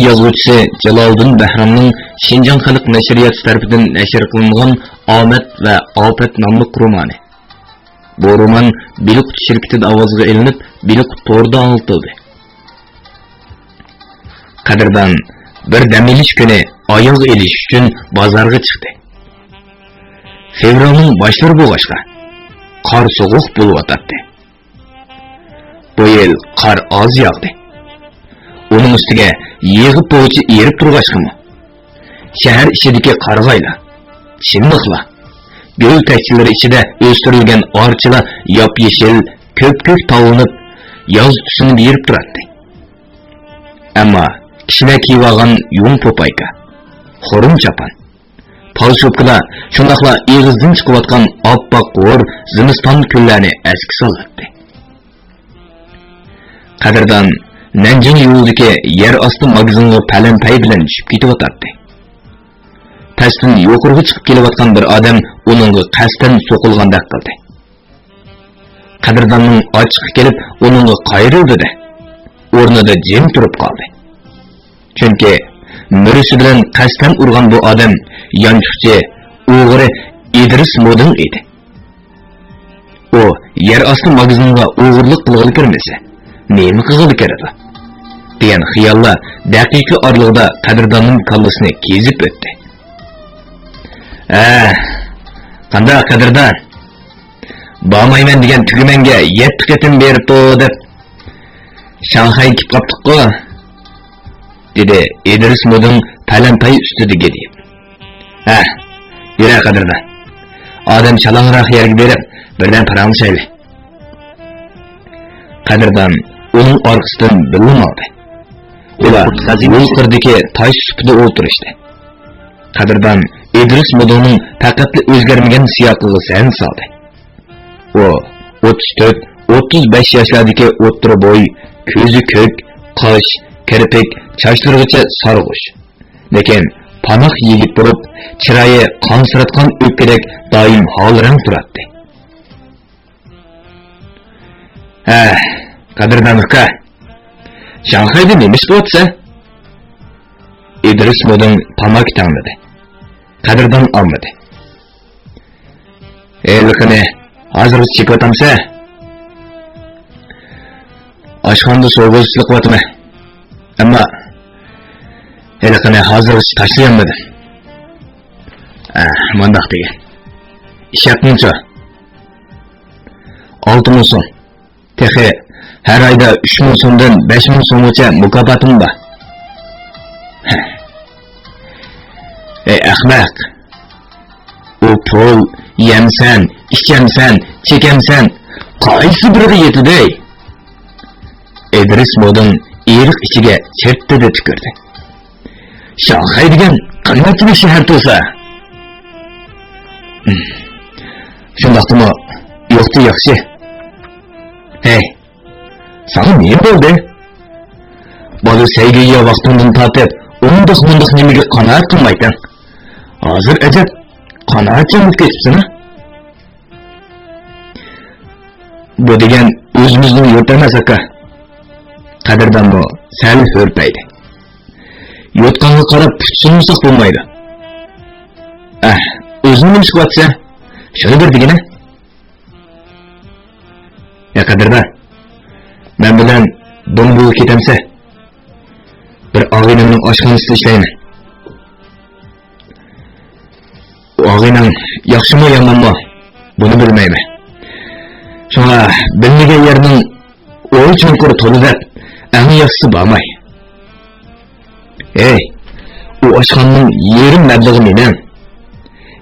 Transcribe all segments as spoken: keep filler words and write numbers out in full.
يازغۇچىسى جالالىدىن بەھرامنىڭ شىنجاڭ خەلق نەشرىياتى تەرىپىدىن نەشر قىلىنغان ئامەت ۋە ئاپەت ناملىق رومانى. بۇ رومان بىلقۇت شىركىتىدە ئاۋازغا ئېلىنىپ، بىلقۇت تورىدا ئاڭلىتىلدى. قەدىردان بىر دەم ئېلىش كۈنى ئاياغ ئېلىش ئۈچۈن بازارغا چىقتى. فېۋرالنىڭ باشلىرى بولغاچقا، قار سوغۇق بولۇۋاتاتتى. بۇ يىل قار ئاز ياغدى. ئۇنىڭ ئۈستىگە يېغىپ بوغۇچى ئېرىپ تۇرغاچقىمۇ، شەھەر ئىچىدىكى قارىغايلار، چىملىقلار، گۈل تەكچىلىرى ئىچىدە ئۆستۈرۈلگەن ئارچىلار ياپيېشىل، كۆپكۆك تاۋلىنىپ، ياز تۈسىنى بېرىپ تۇراتتى. ئەمما كىشىلەر كىيىۋالغان يۇڭ پوپايكا، خۇرۇم چاپان، پالشوپكىلار، شۇنداقلا ئېغىزدىن چىقىۋاتقان ئاپئاق ھور زىمىستان كۈنلەرنى ئەسكە سالاتتى. قەدىردان نەنجىڭ يولىدىكى يەر ئاستى ماگىزىنغا پەلەمپەي بىلەن چۈشۈپ كېتىۋاتاتتى. پەستىن يۇقىرىغا چىقىپ كېلىۋاتقان بىر ئادەم ئۇنىڭغا قەستەن سوقۇلغاندەك قىلدى. قەدىرداننىڭ ئاچچىقى كېلىپ، ئۇنىڭغا قايرىلدى-دە، ئورنىدا جىم تۇرۇپ قالدى. چۈنكى مۈرىسى بىلەن قەستەن ئۇرغان بۇ ئادەم يانچۇقچى، ئوغرى ئىدرىس مودىن ئىدى. ئۇ يەر ئاستى ماگىزىنغا ئوغرىلىق قىلغىلى كىرمىسە، نېمە قىلغىلى كىرىدۇ؟ دېگەن خىياللار دەقىقە ئارىلىقىدا قەدىرداننىڭ كاللىسىنى كېزىپ ئۆتتى. ھە، قانداق قەدىردان؟ بارمايمەن دېگەن تۈگمەنگە يەتتە قېتىم بېرىپتۇ دەپ، شاڭخەيگە كېلىپ قاپتۇققۇ، دېدى ئىدرىس مودىن پەلەمپەي ئۈستىدە گىدىيىپ. ھە، يۈرە قەدىردان. ئادەم شالاڭراق يەرگە بېرىپ، بىردەم پاراڭلىشايلى. قەدىردان ئۇنىڭ ئارقىسىدىن بىللە ماڭدى. ئۇلار يول قىرىدىكى تاش سۇپىدا ئولتۇرۇشتى. قەدىردان ئىدرىس مودىننىڭ پەقەتلا ئۆزگەرمىگەن سىياقىغا زەن سالدى. ئۇ ئوتتۇز تۆت، ئوتتۇز بەش ياشلاردىكى ئوتتۇرا بوي، كۆزى كۆك، قاش، كىرپىك، چاچلىرىغىچە سارغۇچ. لېكىن پاناق يىگىت بولۇپ، چىرايى قانسىراتقان ئۆپكىدەك دائىم ھالرەڭ تۇراتتى. ھە، قەدىردان ئۇكا، شاڭخەيدە نېمە ئىش قىلىۋاتىسەن؟ ئىدرىس مودىن تاماكا تەڭلىدى. قەدىردان ئالمىدى. ھېلىقىنى ھازىرغىچە چېكىۋاتامسەن؟ ئاشخانىدا سوۋغۇزچىلىق قىلىۋاتىمەن. ئەمما ھېلىقىنى ھازىرغىچە تاشلىيالمىدىم. ئە، مانداق دېگىن. ئىش ھەققىڭچۇ؟ ئالتە مىڭ سوم. تېخى ھەر ئايدا ئۈچ مىڭ سومدىن بەش مىڭ سومغىچە مۇكاپاتىم بار. ھەي ئەخمەق! ئۇ پۇل، يەمسەن، ئىچەمسەن، چېكەمسەن، قايسى بىرىگە يېتىدۇ؟ ئىدرىس مودىن ئېرىق ئىچىگە چىرتتىدە تۈكۈردى. شاڭخەي دېگەن قىممەتلىك شەھەر تۇرسا. شۇنداقتىمۇ يوقتا ياخشى. ھەي، ساڭا نېمە بولدى؟ بالا سەيگە يېگەن ۋاقتىڭدىن تارتىپ ئۇنداق مۇنداق نېمىگە قانائەت قىلمايتتىڭ. ھازىر ئەجەب قانائەتچان بولۇپ كېتىپسەن ھە؟ بۇ دېگەن ئۆزىمىزنىڭ يۇرتى ئەمەس ئاكا. قەدىردانمۇ سەل ھۆرپەيدى. يوتقانغا قاراپ پۇت سۇنمىساق بولمايدۇ. ئەھ، ئۆزۈڭ نېمە ئىش قىلىۋاتىسەن؟ شۇنى بىر دېگىنە. يا قەدىردان، مەن بىلەن بوڭبۇغا كېتەمسە؟ بىر ئاغىنەمنىڭ ئاشخانىسىدا ئىشلەيمەن. ئۇ ئاغىنەڭ ياخشىمۇ يامانمۇ؟ بۇنى بىلمەيمەن. شۇڭا بىلمىگەن يەرنىڭ ئوۋى چوڭقۇر تولا دەپ، ئەڭ ياخشىسى بارماي. ھەي، ئۇ ئاشخانىنىڭ يېرىم مەبلىغى مېنىڭ.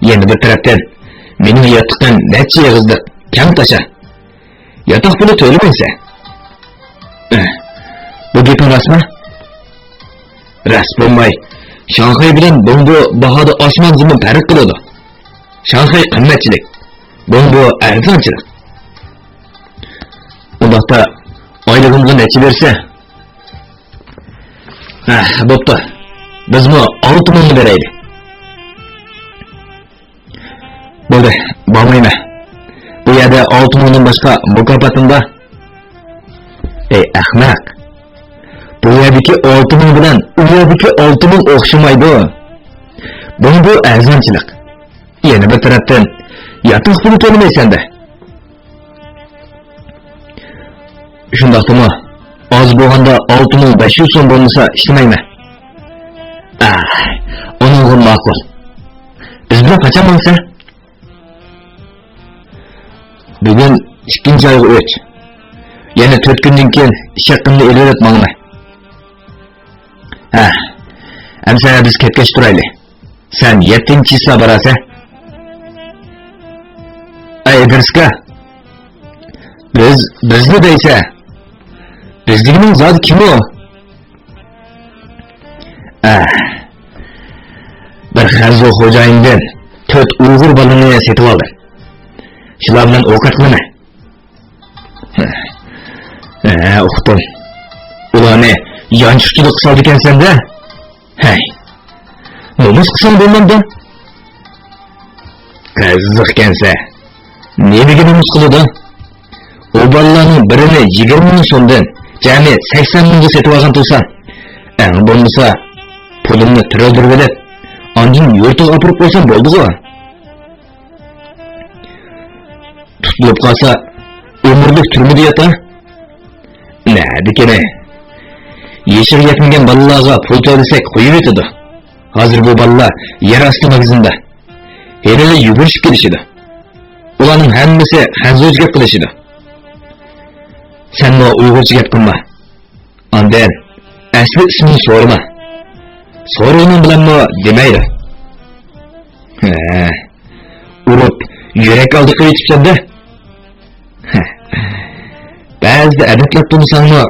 يەنە بىر تەرەپتىن، مېنىڭ ياتىقىم نەچچە ئېغىزلىق كەڭ تاشا. ياتاق پۇلى تۆلىمەيسەن. بۇ گېپىڭ راستمۇ؟ راست بولماي، شاڭخەي بىلەن بوڭبۇ باھادا ئاسمان زېمىن پەرق قىلىدۇ. شاڭخەي قىممەتچىلىك، بوڭبۇ ئەرزانچىلىق. ئۇنداقتا ئايلىقىمغا نەچچە بېرىسەن؟ ھە، بوپتۇ. بىزمۇ ئالتە مىڭنى بېرەيلى. بولدى، بارمايمەن. بۇ يەردە ئالتە مىڭدىن باشقا مۇكاپاتىم بار. ئەي ئەخمەق! بۇ يەردە ئالتە مىڭ بىلەن ئۇ يەردىكى ئالتە مىڭ ئوخشىمايدۇ. بۇ، بۇ ئەرزانچىلىق. يەنە بىر تەرەپتىن، ياتاق پۇلى تۆلىمەيسەن-دە. شۇنداقتىمۇ، ئاز بولغاندا ئالتە مىڭ بەش يۈز سوم بولمىسا ئىشلىمەيمەن. ئاھ، ئۇنىڭغا ماقۇل. بىز بىلەن قاچان ماڭىسەن؟ بۈگۈن ئىككىنچى ئايغا ئۈچ. يەنە تۆت كۈندىن كېيىن ئىش ھەققىمنى ئېلىۋېلىپ ماڭىمەن. ھە، ئەمسە بىز كەتكەچ تۇرايلى. سەن يەتتىنچى چىسلا باراسەن. ئەي ئىدرىسكا، بىز، بىزنى دەيسە. بىز دېگىنىڭ زادى كىم ئۇ؟ ئە، بىر خەنزۇ خوجايىندىن تۆت ئۇيغۇر بالىنى سېتىۋالدىم. شۇلار بىلەن ئوقەت قىلىمەن. ھە، ئۇقتۇم. ئۇلارنى يانچۇقچىلىققا سالىدىكەنسەن-دە. ھەي، نومۇس قىلساڭ بولمامدۇ؟ قىزىقكەنسەن. نېمىگە نومۇس قىلىدۇ؟ ئۇ بالىلارنىڭ بىرىنى يىگىرمە مىڭ سومدىن جەمئىي سەكسەن مىڭغا سېتىۋالغان تۇرسام، ئەڭ بولمىسا پۇلۇمنى تىرىلدۈرۈۋېلىپ، ئاندىن يۇرتىغا ئاپىرىپ قويسام بولدىغۇ. تۇتۇلۇپ قالسا، ئۆمۈرلۈك تۈرمىدە ياتا. نەدىكىنى؟ يېشىغا يەتمىگەن بالىلارغا پۇل تۆلىسەك قويۇۋېتىدۇ. ھازىر بۇ بالىلار يەر ئاستى ماگىزىندا. ھېلىلا يۈگۈرۈشۈپ كېلىشىدۇ. ئۇلارنىڭ ھەممىسى خەنزۇچە گەپ قىلىشىدۇ. سەنمۇ ئۇيغۇرچە گەپ قىلما. ئاندىن ئەسلى ئىسمىنى سورىما. سورىغىنىڭ بىلەنمۇ دېمەيدۇ. ھە، ئۇرۇپ يۈرەك ئالدى قىلىۋېتىپسەن-دە. بەزىدە ئەدەپلەپ تۇرمىساڭمۇ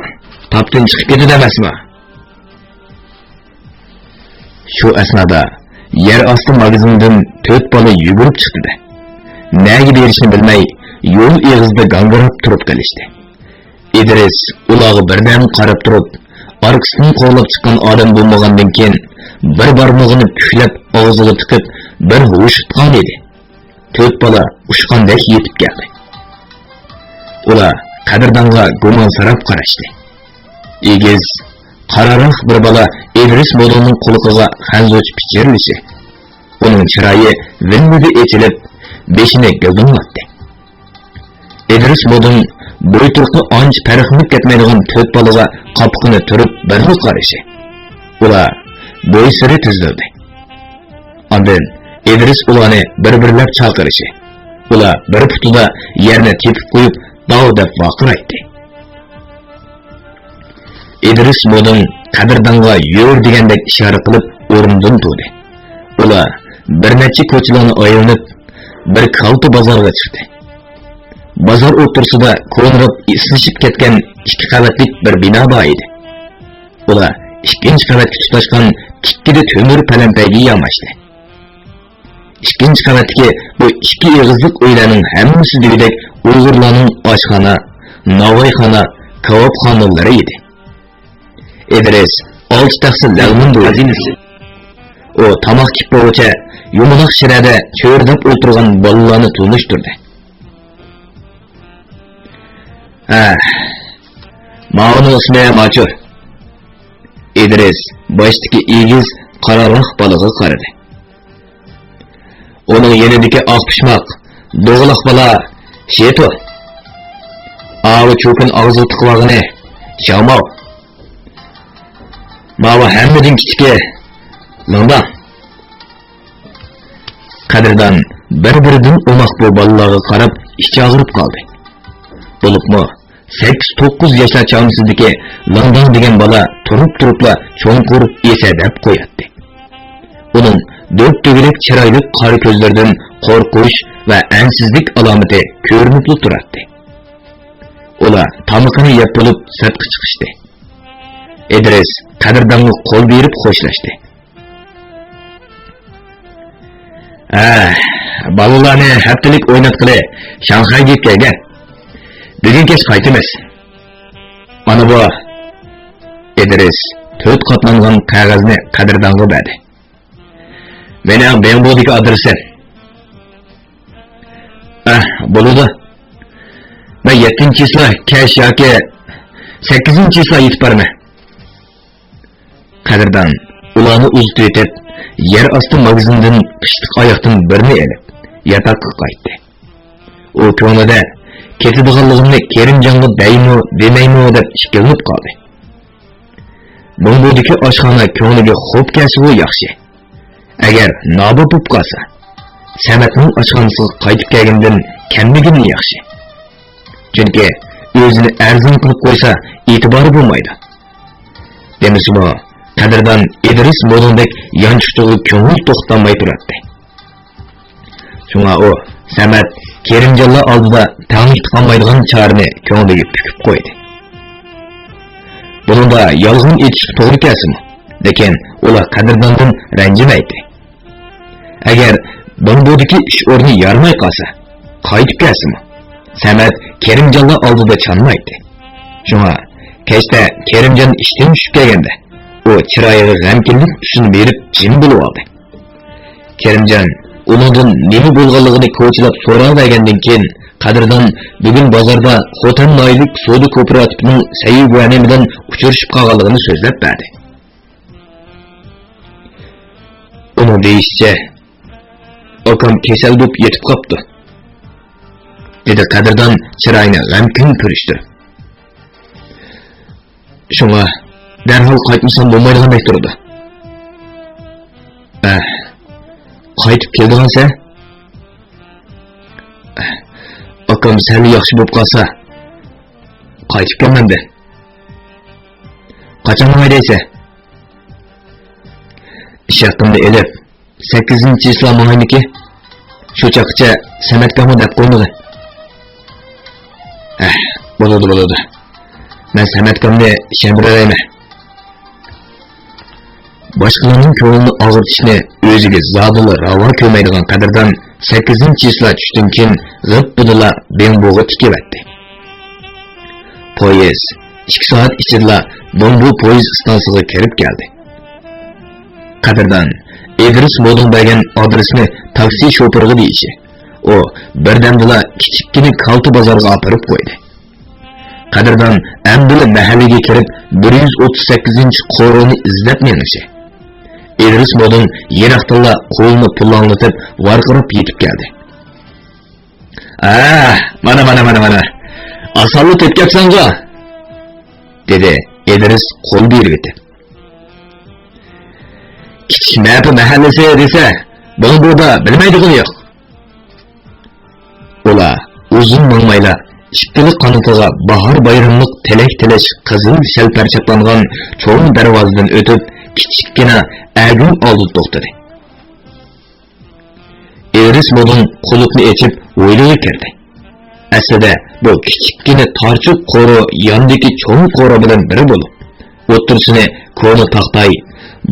تاپتىن چىقىپ كېتىدۇ ئەمەسمۇ؟ شۇ ئەسنادا يەر ئاستى ماگىزىنىدىن تۆت بالا يۈگۈرۈپ چىقتى-دە، نەگە بېرىشنى بىلمەي يول ئېغىزىدا گاڭگىراپ تۇرۇپ قېلىشتى. ئىدرىس ئۇلارغا بىردەم قاراپ تۇرۇپ، ئارقىسىدىن قوغلاپ چىققان ئادەم بولمىغاندىن كېيىن، بىر بارمىقىنى پۈكلەپ ئاغزىغا تىقىپ، بىر ھوشۇتقان ئىدى. تۆت بالا ئۇچقاندەك يېتىپ كەلدى. ئۇلار قەدىردانغا گۇمانسىراپ قاراشتى. ئېگىز، قاراراق بىر بالا ئىدرىس مودىننىڭ قۇلىقىغا خەنزۇچە پىچىرلىشى، ئۇنىڭ چىرايى ۋىللىدە ئېچىلىپ، بېشىنى گىلدىڭلاتتى. ئىدرىس مودىن بوي تۇرقى ئانچە پەرقلىنىپ كەتمەيدىغان تۆت بالىغا قاپىقىنى تۈرۈپ بىرلا قارىشى. ئۇلار بويسىرى تىزلىدى. ئاندىن ئىدرىس ئۇلارنى بىر-بىرلەپ چاقىرىشى. ئۇلار بىر پۇتىدا يەرنى تېپىپ قويۇپ، داۋ دەپ ۋارقىرايتتى. ئىدرىس مودىن قەدىردانغا يۈر دېگەندەك ئىشارە قىلىپ ئورنىدىن تۇردى. ئۇلار بىر نەچچە كوچىلارنى ئايلىنىپ، بىر كالتە بازارغا چىقتى. بازار ئوتتۇرىسىدا كونىراپ ئىسلىشىپ كەتكەن ئىككى قەۋەتلىك بىر بىنا بار ئىدى. ئۇلار ئىككىنچى قەۋەتكە تۇتاشقان تىككىدە تۆمۈر پەلەمپەيگە ياماشتى. ئىككىنچى قەۋەتتىكى بۇ ئىككى ئېغىزلىق ئۆيلەرنىڭ ھەممىسى دېگۈدەك ئۇيغۇرلارنىڭ ئاشخانا، ناۋايخانا، كاۋاپخانىلىرى ئىدى. ئىدرىس ئالتە تەخسە لەغمەن بۇيرۇدى. ئۇ تاماق كىپپىغۇچە يۇمىلاق شىرەدە چۆرىدەپ ئولتۇرغان بالىلارنى تونۇشتۇردى. ھە، ماۋۇنىڭ ئىسمى ماچۇر. ئىدرىس باشتىكى ئېگىز قاراراق بالىغا قارىدى. ئۇنىڭ يېنىدىكى ئاق پىشماق، دوغىلاق بالا شېتۇ. ئاۋۇ چوكىنى ئاغزىغا تىقىۋالغىنى شاۋماۋ. ماۋۇ ھەممىدىن كىچىكى لىڭداڭ. قەدىردان بىر-بىرىدىن ئوماق بۇ بالىلارغا قاراپ ئىچى ئاغرىپ قالدى. بولۇپمۇ سەككىز-توققۇز ياشلار چامىسىدىكى لىڭداڭ دېگەن بالا تۇرۇپ-تۇرۇپلا چوڭقۇر ئېسەدەپ قوياتتى. ئۇنىڭ دۆت-دۆگىلەك چىرايلىق قارا كۆزلىرىدىن قورقۇش ۋە ئەنسىزلىك ئالامىتى كۆرۈنۈپلا تۇراتتى. ئۇلار تامىقىنى يەپ بولۇپ سىرتقا چىقىشتى. ئىدرىس قەدىردانغا قول بېرىپ خوشلاشتى. ھە، بالىلارنى ھەپتىلىك ئويناتقىلى شاڭخەيگە كەلگەن. بۈگۈن كەچ قايتىمىز. مانا بۇ. ئىدرىس تۆت قاتلانغان قەغەزنى قەدىردانغا بەردى. مېنىڭ بېڭبودىكى ئادرېسىم. ئەھ، بولىدۇ. مەن يەتتىنچى چىسلا كەچ ياكى سەككىزىنچى چىسلا يېتىپ بارىمەن. قەدىردان ئۇلارنى ئۇزىتىۋېتىپ، يەر ئاستى ماگىزىندىن قىشلىق ئاياغدىن بىرنى ئېلىپ، ياتاققا قايتتى. ئۇ كۆڭلىدە كېتىدىغانلىقىمنى كېرىمجانغا دەيمۇ، دېمەيمۇ دەپ ئىككىلىنىپ قالدى. بۇڭبۇدىكى ئاشخانا كۆڭلىگە خوپ كەلسىمۇ ياخشى. ئەگەر نابۇت بولۇپ قالسا، سەمەتنىڭ ئاشخانىسىغا قايتىپ كەلگىنىدىن كەلمىگىنى ياخشى. چۈنكى ئۆزىنى ئەرزان قىلىپ قويسا، ئېتىبارى بولمايدۇ. دېمىسىمۇ، قەدىردان ئىدرىس مودىڭدەك يانچۇقچىغا كۆڭۈل توختىتالماي تۇراتتى. شۇڭا ئۇ سەمەت، كېرىمجانلار ئالدىدا تەڭلىكتە قالمايدىغان چارىنى كۆڭلىگە پۈكۈپ قويدى. بۇنىڭدا يالغان ئېيتىشقا توغرا كەلسىمۇ، لېكىن ئۇلار قەدىرداندىن رەنجىمەيتتى. ئەگەر بىڭبۇدىكى ئىش ئورنى يارىماي قالسا، قايتىپ كەلسىمۇ، سەمەت كېرىمجانلار ئالدىدا چانمايتتى. شۇڭا كەچتە كېرىمجان ئىشتىن چۈشۈپ كەلگەندە، ئۇ چىرايىغا غەمكىنلىك تۈسىنى بېرىپ جىم بولۇۋالدى. كېرىمجان ئۇنىڭدىن نېمە بولغانلىقىنى كوچىلاپ سوراۋەرگەندىن كېيىن، قەدىردان بۈگۈن بازاردا خوتەن ناھىيەلىك سودا كوپىراتىپىنىڭ سەييىپ غەنىم بىلەن ئۇچرىشىپ قالغانلىقىنى سۆزلەپ بەردى. ئۇنىڭ دېيىشىچە، ئاكام كېسەل بولۇپ يېتىپ قاپتۇ، دېدى قەدىردان چىرايىنى غەمكىن پۈرۈشتۈرۈپ. شۇڭا دەرھال قايتمىسام بولمايدىغاندەك تۇرىدۇ. ئەھ، قايتىپ كېلىدىغانسەن؟ ئەھ، ئاكام سەل ياخشى بولۇپ قالسا، قايتىپ كەلمەمدە. قاچان ماڭاي دەيسەن؟ ئىش ھەققىمنى ئېلىپ، سەككىزىنچى چىسلا ماڭايمىكى؟ شۇ چاغقىچە سەمەتكامغا دەپ قويمىغىن. ھە، بولىدۇ، بولىدۇ. مەن سەمەتكامنى ئىشەندۈرەلەيمەن. باشقىلارنىڭ كۆڭلىنى ئاغرىتىشنى ئۆزىگە زادىلا راۋا كۆرمەيدىغان قەدىردان سەككىزىنچى چىسلا چۈشتىن كېيىن غىپپىدىلا بىڭبۇغا تىكىۋەتتى. پويىز ئىككى سائەت ئىچىدىلا بىڭبۇ پويىز ئىستانسىسىغا كىرىپ كەلدى. قەدىردان ئىدرىس مودىڭ بەرگەن ئادرېسنى تاكسى شوپۇرىغا دېيىشى، ئۇ بىردەمدىلا كىچىككىنە كالتە بازارغا ئاپىرىپ قويدى. قەدىردان ئەمدىلا مەھەللىگە كىرىپ، بىر يۈز ئوتتۇز سەككىزىنچى قورۇنى ئىزدەپ مېڭىشى. ئىدرىس مودىڭ يىراقتىنلا قولىنى پۇلاڭلىتىپ، ۋارقىراپ يېتىپ كەلدى. ئە، مانا، مانا، مانا، مانا. ئاسانلا تېپىپ كەپسەنغۇ، دېدى ئىدرىس قول بېرىۋېتىپ. كىچىك مەپە مەھەللىسى دېسە، بىڭبۇدا بىلمەيدىغىنى يوق. ئۇلار ئۇزۇن ماڭمايلا، ئىككىلا قانىتىغا باھار بايراملىق تىلەك تىلەش قىزىل شەلپەر چاپلانغان چوڭ دەرۋازىدىن ئۆتۈپ، كىچىككىنە ئەگۈن ئالدىدا توختىدى. ئىدرىس مودىڭ قۇلۇپنى ئېچىپ، ھويلىغا كىردى. ئەسلىدە بۇ كىچىككىنە تارچۇق قورۇ ياندىكى چوڭ قورۇ بىلەن بىر بولۇپ، ئوتتۇرىسىنى كونا تاختاي،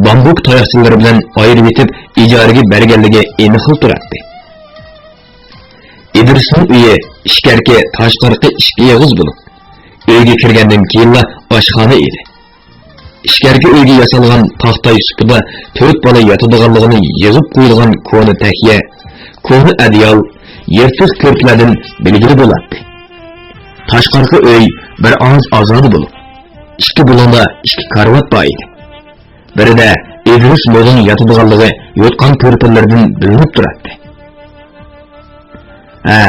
بامبۇك تاياقچىلىرى بىلەن ئايرىۋېتىپ ئىجارىگە بەرگەنلىكى ئېنىقلا تۇراتتى. ئىدرىسنىڭ ئۆيى ئىچكەرىكى تاشقىرىقى ئىككى ئېغىز بولۇپ، ئۆيگە كىرگەندىن كېيىنلا ئاشخانا ئىدى. ئىچكەرىكى ئۆيگە ياسالغان تاختاي سۇپىدا تۆت بالا ياتىدىغانلىقىنى يىغىپ قويۇلغان كونا تەھيە، كونا ئەدىيال، يىرتىق كۆرپىلەردىن بىلگىلى بولاتتى. تاشقىرىقى ئۆي بىر ئاز ئازادە بولۇپ، ئىككى بۇلۇڭدا ئىككى كارىۋات بار ئىدى. بىرىدە ئىدرىس مودىڭ ياتىدىغانلىقى يوتقان كۆرپىلىرىدىن بىلىنىپ تۇراتتى. ھە،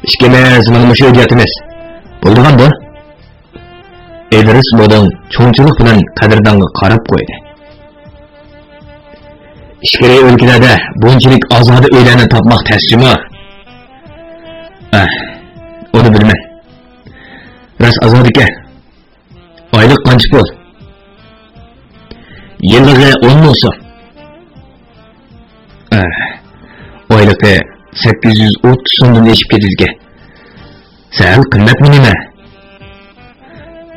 ئىككىمىز مانا مۇشۇ يەردە ياتىمىز. بولىدىغاندۇ؟ ئىدرىس مودىڭ چوڭچىلىق بىلەن قەدىردانغا قاراپ قويدى. ئىچكىرى ئۆلكىلەردە بۇنچىلىك ئازادە ئۆيلەرنى تاپماق تەس جۇمۇ. ئەھ، ئۇنى بىلىمەن. راست ئازادىكەن. ئايلىق قانچە پۇل؟ يىللىقى ئون مىڭ سوم. ئەھ، ئايلىقى سەككىز يۈز ئوتتۇز سومدىن ئېشىپ كېتىدىكەن. سەل قىممەتمۇ نېمە؟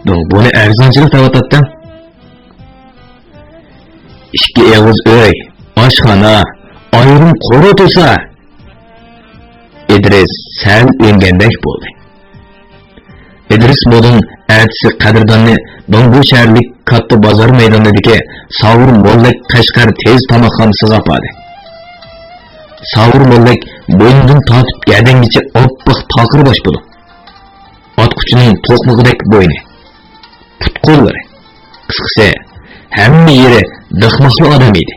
بۇ، بۇنى ئەرزانچىلىق دەۋاتاتتىڭ. ئىككى ئېغىز ئۆي، ئاشخانا، ئايرىم قورۇ تۇرسا. ئىدرىس سەل ئۆڭگەندەك بولدى. ئىدرىس مودىن ئەتىسى قەدىرداننى بىڭبۇ شەھەرلىك كاتتا بازار مەيدانىدىكى ساۋۇر موللاك قەشقەر تېز تاماقخانىسىغا ئاپاردى. ساۋۇر موللاك بوينىدىن تارتىپ گەدەنگىچە ئاپئاق تاقىر باش بولۇپ، ئاتقۇچىنىڭ توقمىقىدەك بوينى، پۇت-قوللىرى، قىسقىسى، ھەممە يېرى دىخماقلا ئادەم ئىدى.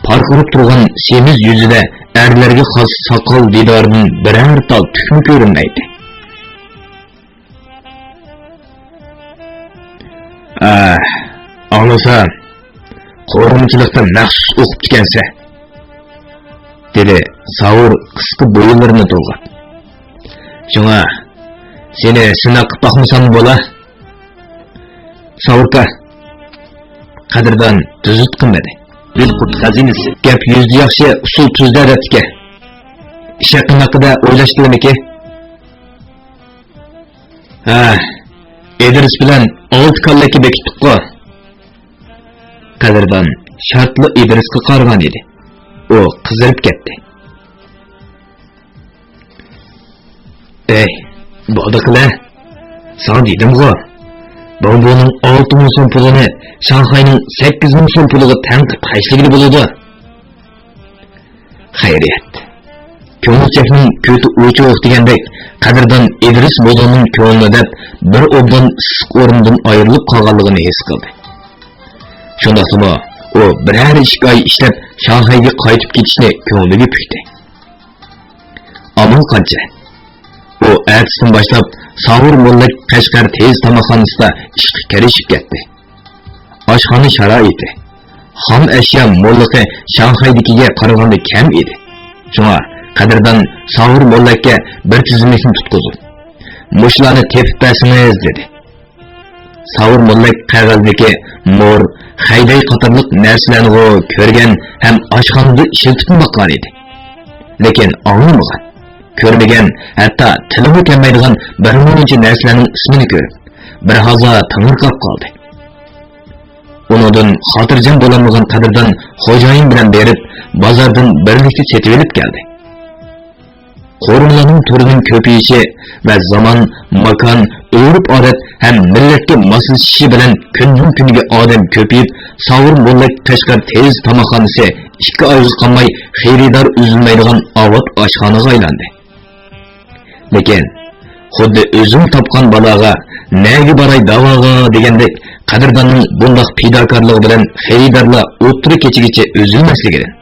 پارقىراپ تۇرغان سېمىز يۈزىدە ئەرلەرگە خاس ساقال دىدارىدىن بىرەر تال تۈكمۇ كۆرۈنمەيتتى. ئاھ، ئاڭلىسام، قورۇمىچىلىقتا مەخسۇس ئوقۇپتىكەنسەن، دېدى ساۋۇر قىسقا بويۇنلىرىنى تولغاپ. شۇڭا سېنى سىناق قىلىپ باقمىساممۇ بولا. ساۋۇركا، قەدىردان تۈزۈت قىلمىدى. دىل قۇت خەزىنىسى. گەپ يۈزدە ياخشى، ئۇسۇل تۈزدە دەپتىكەن. ئىش ھەققىدە ئويلاشتىلىمىكى؟ ھە، ئىدرىس بىلەن ئالتە كاللەككە بېكىتتۇققۇ. قەدىردان شارتلا ئىدرىسقا قارىغان ئىدى. ئۇ قىزىرىپ كەتتى. ئەي، بولدى قىلە. ساڭا دېدىمغۇ، بامبۇنىڭ ئالتە مىڭ سوم پۇلىنى شاڭخەينىڭ سەككىز مىڭ سوم پۇلىغا تەڭ قىلىپ خەجلىگىلى بولىدۇ. خەيرىيەت. كۆڭۈلچەكنىڭ كۆتى ئوچۇق دېگەندەك، قەدىردان ئىدرىس مودوننىڭ كۆڭلىنى دەپ بىر ئوبدان ئىسسىق ئورنىدىن ئايرىلىپ قالغانلىقىنى ھېس قىلدى. شۇنداقتىمۇ ئۇ بىرەر ئىككى ئاي ئىشلەپ شاڭخەيگە قايتىپ كېتىشنى كۆڭلىگە پۈكتى. ئامال قانچە؟ ئۇ ئەتىسىدىن باشلاپ ساۋۇر موللاك قەشقەر تېز تاماقخانىسىدا ئىشقا كىرىشىپ كەتتى. ئاشخانا شارائىتى، خام ئەشيا موللىقى شاڭخەيدىكىگە قارىغاندا كەم ئىدى. شۇڭا قەدىردان ساۋۇر موللاككە بىر تىزىملىكنى تۇتقۇزۇپ، مۇشۇلارنى تېپىپ بەرسىڭىز، دېدى. ساۋۇر موللاك قەغەزدىكى مور، خەيدەي قاتارلىق نەرسىلەرنىغۇ كۆرگەن ھەم ئاشخانىدا ئىشلىتىپمۇ باققان ئىدى. لېكىن ئاڭلىمىغان، كۆرمىگەن، ھەتتا تىلىمۇ كەلمەيدىغان بىر مۇنچە نەرسىلەرنىڭ ئىسمىنى كۆرۈپ، بىر ھازا تېڭىرقاپ قالدى. ئۇنىڭدىن خاتىرجەم بولالمىغان قەدىردان خوجايىن بىلەن بېرىپ، بازاردىن بىرلىكتە سېتىۋېلىپ كەلدى. قورۇمىلارنىڭ تۈرىنىڭ كۆپىيىشى ۋە زامان، ماكان، ئۆرپ-ئادەت ھەم مىللەتكە ماسلىشىشى بىلەن كۈندىن-كۈنگە ئادەم كۆپىيىپ، ساۋۇر موللاك قەشقەر تېز تاماقخانىسى ئىككى ئايغا قالماي خېرىدار ئۈزۈلمەيدىغان ئاۋات ئاشخانىغا ئايلاندى. لېكىن، خۇددى ئۆزۈم تاپقان بالاغا، نەگە باراي داۋاغا دېگەندەك، قەدىرداننىڭ بۇنداق پىداكارلىقى بىلەن خېرىدارلار ئوتتۇرا كېچىگىچە ئۈزۈلمەسلىكىدىن،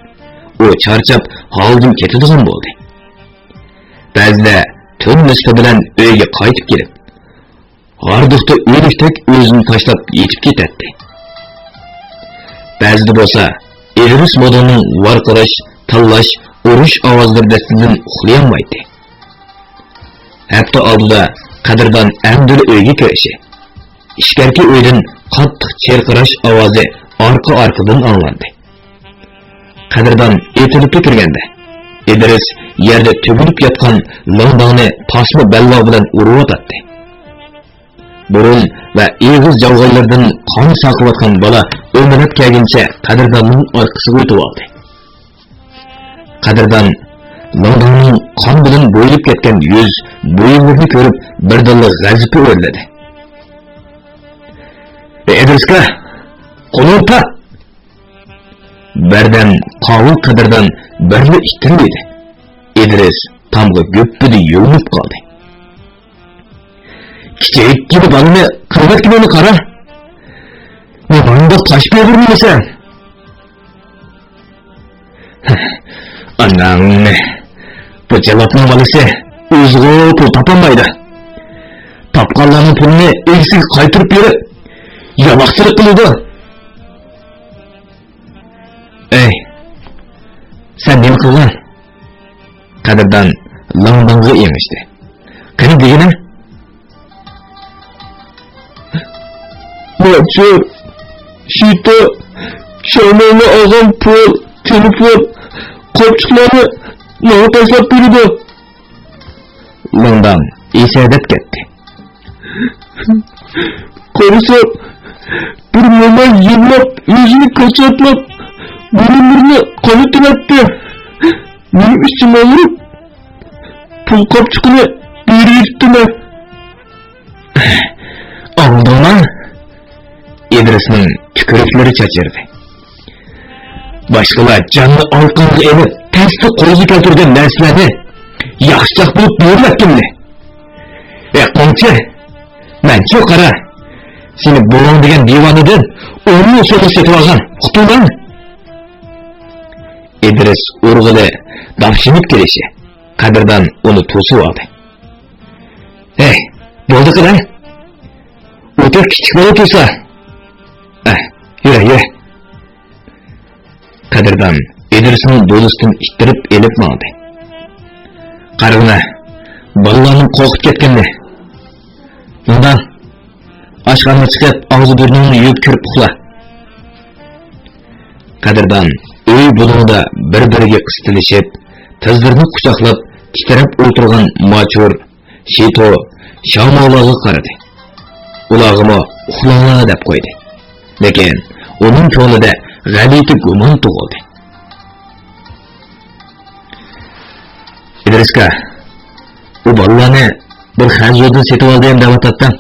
ئۇ چارچاپ، ھالىدىن كېتىدىغان بولدى. بەزىدە تۈن نىسپا بىلەن ئۆيگە قايتىپ كېلىپ، ھاردۇقتا ئۆلۈكتەك ئۆزىنى تاشلاپ يېتىپ كېتەتتى. بەزىدە بولسا ئىدرىس مودوننىڭ ۋارقىراش، تىللاش، ئۇرۇش ئاۋازلىرى دەستىدىن ئۇخلىيالمايتتى. ھەپتە ئالدىدا قەدىردان ئەمدىلا ئۆيگە كىرىشى، ئىچكەرىكى ئۆيدىن قاتتىق چىرقىراش ئاۋازى ئارقا-ئارقىدىن ئاڭلاندى. قەدىردان ئېتىلىپلا كىرگەندە، ئىدرىس يەردە تۈگۈلۈپ ياتقان لىڭداڭنى تاسما بەلباغ بىلەن ئۇرۇۋاتاتتى. بۇرۇن ۋە ئېغىز جاۋغايلىرىدىن قان ساقىۋاتقان بالا ئۆمىلەپ كەلگىنىچە قەدىرداننىڭ ئارقىسىغا ئۆتۈۋالدى. قەدىردان لىڭداڭنىڭ قان بىلەن بويىلىپ كەتكەن يۈز، بويۇنلىرىنى كۆرۈپ، بىردىنلا غەزىپى ئۆرلىدى. ئىدرىسكا، قولۇڭنى تارت! بىردەم قاۋۇل قەدىردان بىرلا ئىتتىرىۋىدى. ئىدرىس تامغا گۈپپىدە يۆلىنىپ قالدى. كىچىككىنە بالىنى قىلىۋەتكىنىنى قارا. نېمانداق تاش بېغىرمىسەن؟ ئاناڭنى. بۇ جاللاتنىڭ بالىسى ئۆزىغۇ پۇل تاپالمايدۇ. تاپقانلارنىڭ پۇلىنى ئىگىسىگە قايتۇرۇپ بېرىپ، يالاقچىلىق قىلىدۇ. ئەي، سەن نېمە قىلغان؟ قەدىردان لىڭداڭغا ئېڭىشتى. قېنى دېگىنە؟ ماچۇر، شىتو، شاۋمەنلەر ئالغان پۇل، تېلېفون، قاپچۇقلارنى ماڭا تاشلاپ بېرىدۇ. لىڭداڭ ئېسەدەپ كەتتى. قارىسام، بىر موماي يىغلاپ، ئۆزىنى كاچاتلاپ، بۇرۇنلىرىنى قانىتىۋەتتى. مېنىڭ ئىچىم ئاغرىپ، پۇل قاپچۇقىنى بېرىۋېتىپتىمەن. ئاڭلىدىڭما؟ ئىدرىسنىڭ تۈكۈرۈكلىرى چاچرىدى. باشقىلار جاننى ئالىقانغا ئېلىپ، تەستە قولغا كەلتۈرگەن نەرسىلەرنى ياخشىچاق بولۇپ بېرىۋەتكىنىنى. ئېقىڭچە، مەنچۇ قارا. سېنى بوۋاڭ دېگەن دىۋانىدىن ئون مىڭ سومغا سېتىۋالغان، ئۇقتۇڭمۇ؟ ئىدرىس ئۇرغىلى داپشىنىپ كېلىشى، قەدىردان ئۇنى توسۇۋالدى. ھەي، بولدى قىلە. ئۇ تېخى كىچىك بالا تۇرسا. ئەھ، يۈرە، يۈرە. قەدىردان ئىدرىسنىڭ دولىسىدىن ئىتتىرىپ ئېلىپ ماڭدى. قارىغىنا، بالىلارنىڭ قورقۇپ كەتكىنىنى. مۇنداق، ئاشخانىغا چىقىپ، ئاغزى بۇرنۇڭنى يۇيۇپ كىرىپ ئۇخلا. قەدىردان ئۆي بۇلۇڭىدا بىر-بىرىگە قىستىلىشىپ، تىزلىرىنى قۇچاقلاپ تىترەپ ئولتۇرغان ماچۇر، شىتو، شاۋماۋلارغا قارىدى. ئۇلارغىمۇ ئۇخلاڭلار دەپ قويدى. لېكىن ئۇنىڭ كۆڭلىدە غەلىتە گۇمان تۇغۇلدى. ئىدرىسكا، ئۇ بالىلارنى بىر خەنزۇدىن سېتىۋالدىم دەۋاتاتتىڭ.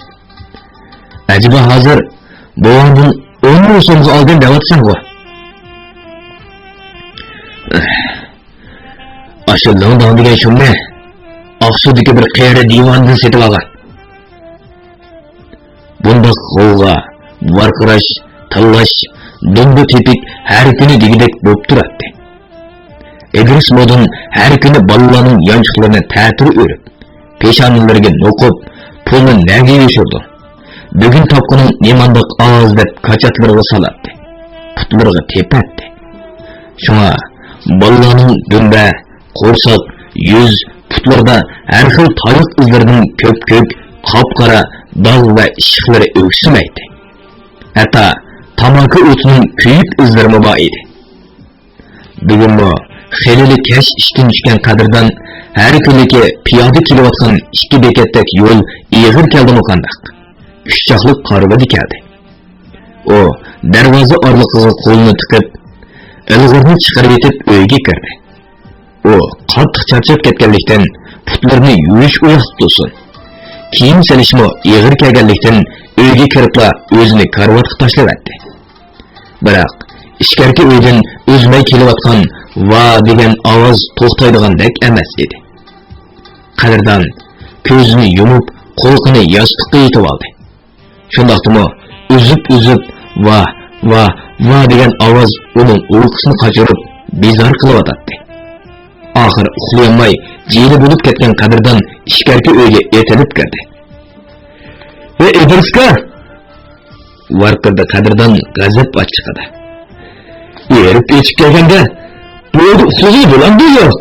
ئەجەبا ھازىر بوۋاڭدىن ئون مىڭ سومغا ئالدىم دەۋاتىسەنغۇ؟ ئاشۇ لىڭداڭ دېگەن شۇمنى ئاقسۇدىكى بىر قېرى دىۋانىدىن سېتىۋالغان. بۇنداق غوۋغا، ۋارقىراش، تاللاش، دۇمبا تېپىك ھەر كۈنى دېگۈدەك بولۇپ تۇراتتى. ئىدرىس مودىن ھەر كۈنى بالىلارنىڭ يانچۇقلىرىنى تەتۈر ئۆرۈپ، پېشانىلىرىگە نوقۇپ، پۇلنى نەگە يوشۇردۇڭ؟ بۈگۈن تاپقىنىڭ نېمانداق ئاز دەپ كاچاتلىرىغا سالاتتى. پۇتلىرىغا تېپەتتى. شۇڭا بالىلارنىڭ دۈمبە، قورساق، يۈز، پۇتلىرىدا ھەر خىل تاياق ئىزلىرىنىڭ كۆپكۆك، قاپقارا داغ ۋە ئىششىقلىرى ئۆكسۈمەيتتى. ھەتتا تاماكا ئوتىنىڭ كۆيۈك ئىزلىرىمۇ بار ئىدى. بۈگۈنمۇ خېلىلا كەچ ئىشتىن چۈشكەن قەدىردان ھەر كۈنلۈكى پىيادە كېلىۋاتقان ئىككى بېكەتتەك يول ئېغىر كەلدىمۇ قانداق، ئۈچ چاقلىق قارىۋىدى كەلدى. ئۇ دەرۋازا ئارىلىقىغا قولىنى تىقىپ، ئىلغىرنى چىقىرىۋېتىپ ئۆيگە كىردى. ئۇ قاتتىق چارچاپ كەتكەنلىكتىن، پۇتلىرىنى يۇيۇش ئۇياقتا تۇرسۇن، كىيىم سېلىشمۇ ئېغىر كەلگەنلىكتىن، ئۆيگە كىرىپلا ئۆزىنى كارىۋاتقا تاشلىۋەتتى. بىراق ئىچكەرىكى ئۆيدىن ئۈزمەي كېلىۋاتقان ۋا دېگەن ئاۋاز توختايدىغاندەك ئەمەس ئىدى. قەدىردان كۆزىنى يۇمۇپ، قۇلىقىنى ياستۇققا يېتىۋالدى. شۇنداقتىمۇ ئۈزۈپ-ئۈزۈپ ۋا، ۋا، ۋا دېگەن ئاۋاز ئۇنىڭ ئۇيقۇسىنى قاچۇرۇپ، بىزار قىلىۋاتاتتى. ئاخىر ئۇخلىيالماي جىلە بولۇپ كەتكەن قەدىردان ئىچكەرىكى ئۆيگە ئېتىلىپ كىردى. ۋە ئىدرىسكا! ۋارقىرىدى قەدىردان غەزەپ ئاچچىقىدا. ئېرىپ ئېچىپ كەلگەندە بۇ ئۆيدە ئۇخلىغىلى بولامدۇ يوق؟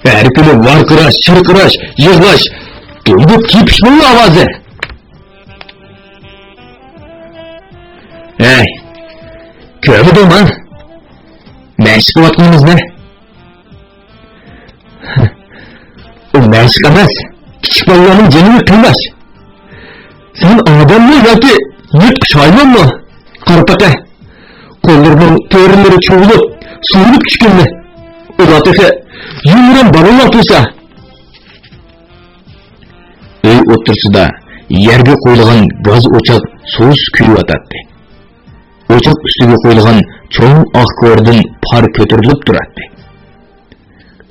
ھەر كۈنى ۋارقىراش، چىرقىراش، يىغلاش، دۇمبۇپ تېپىشنىڭ ئاۋازى. ھەي، كۆرمىدىڭما؟ مەشىق قىلىۋاتقىنىمىزنى. ئۇ مەشىق ئەمەس، كىچىك بالىلارنىڭ جېنىنى قىيناش. سەن ئادەممۇ ياكى يىرتقۇچ ھايۋانمۇ؟ قارا پەقە. قوللىرىنىڭ تېرىلىرى چۇۋۇلۇپ، سوۋۇلۇپ چۈشكىنىنى. ئۇلار تېخى يۇمران بالىلار تۇرسا. ئۆي ئوتتۇرىسىدا يەرگە قويۇلغان گاز ئوچاق سۇسىز كۆيۈۋاتاتتى. ئوچاق ئۈستىگە قويۇلغان چوڭ ئاق كورىدىن پار كۆتۈرۈلۈپ تۇراتتى.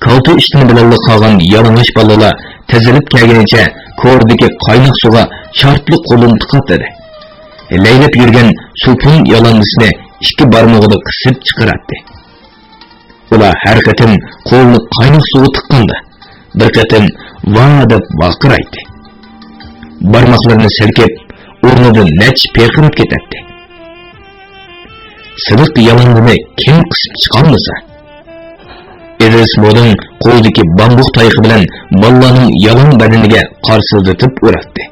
كالتە ئىشتىنى بىلەنلا قالغان يالىڭاچ بالىلار تىزىلىپ كەلگىنىچە كورىدىكى قايناق سۇغا شارتلا قولىنى تىقاتتى. لەيلەپ يۈرگەن سوپۇن يالاندىسىنى ئىككى بارمىقىدا قىسىپ چىقىراتتى. ئۇلار ھەر قېتىم قولىنى قايناق سۇغا تىققاندا، بىر قېتىم ۋا دەپ ۋارقىرايتتى. بارماقلىرىنى سىلكىپ، ئورنىدىن نەچچە پىرقىراپ كېتەتتى. سىلىق يالاندىنى كىم قىسىپ چىقالمىسا؟ ئىدرىس مودىن قولىدىكى بامبۇق تايىقى بىلەن بالىلارنىڭ يالاڭ بەدىنىگە قارسىلدىتىپ ئۇراتتى.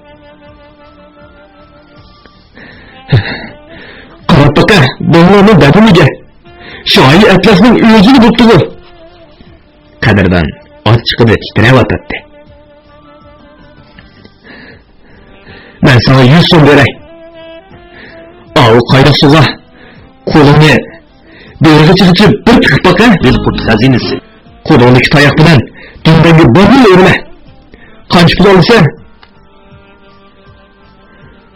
قاراپ بېقە، بالىلارنىڭ بەدىنىگە! شاھى ئەتلەسنىڭ ئۆزىنى بوپتىغۇ! قەدىردان ئاچچىقىدا تىترەۋاتاتتى. مەن ساڭا يۈز سوم بېرەي. ئاۋۇ قايناق سۇغا قولۇڭنى بېرىغىچىغىچە بىر تىقىپ باقە. بىلقۇت خەزىنىسى. قولۇڭدىكى تاياق بىلەن دۈمبەڭگە بامبۇل ئۇرما. قانچە پۇل ئالىسەن؟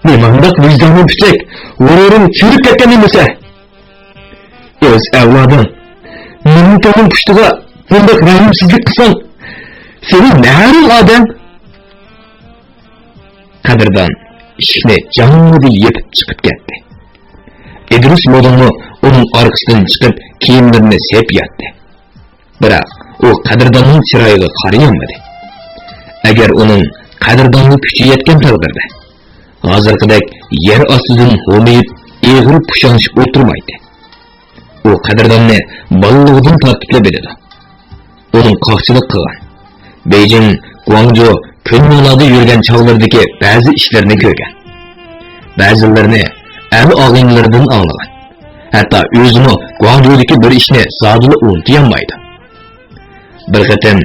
نېمانداق ۋىجدانىڭ پۈچەك، غۇرۇرۇڭ چىرىپ كەتكەن نېمىسە؟ ئۆز ئەۋلادىڭ، مىللىتىڭنىڭ پۇشتىغا بۇنداق رەھىمسىزلىك قىلساڭ، سېنىڭ نەرىڭ ئادەم؟ قەدىردان ئىشىكنى جاڭڭىدە يېپىپ چىقىپ كەتتى. ئىدرىس مودىنمۇ ئۇنىڭ ئارقىسىدىن چىقىپ، كىيىملىرىنى سېپ ياتتى. بىراق، ئۇ قەدىرداننىڭ چىرايىغا قارىيالمىدى. ئەگەر ئۇنىڭ قەدىردانغا كۈچى يەتكەن تەقدىردە، ھازىرقىدەك يەر ئاستىدىن ھومىيىپ، ئېغىر پۇشاڭلىشىپ ئولتۇرمايتتى. ئۇ قەدىرداننى بالىلىقىدىن تارتىپلا بىلىدۇ. ئۇنىڭ قاقچىلىق قىلغان، بېيجىڭ، گۇاڭجۇ، كۈنمىڭلاردا يۈرگەن چاغلىرىدىكى بەزى ئىشلىرىنى كۆرگەن. بەزىلىرىنى ئەل ئاغىنىلىرىدىن ئاڭلىغان. ھەتتا ئۆزىمۇ گۇاڭجۇدىكى بىر ئىشنى زادىلا ئۇنتۇيالمايدۇ. بىر قېتىم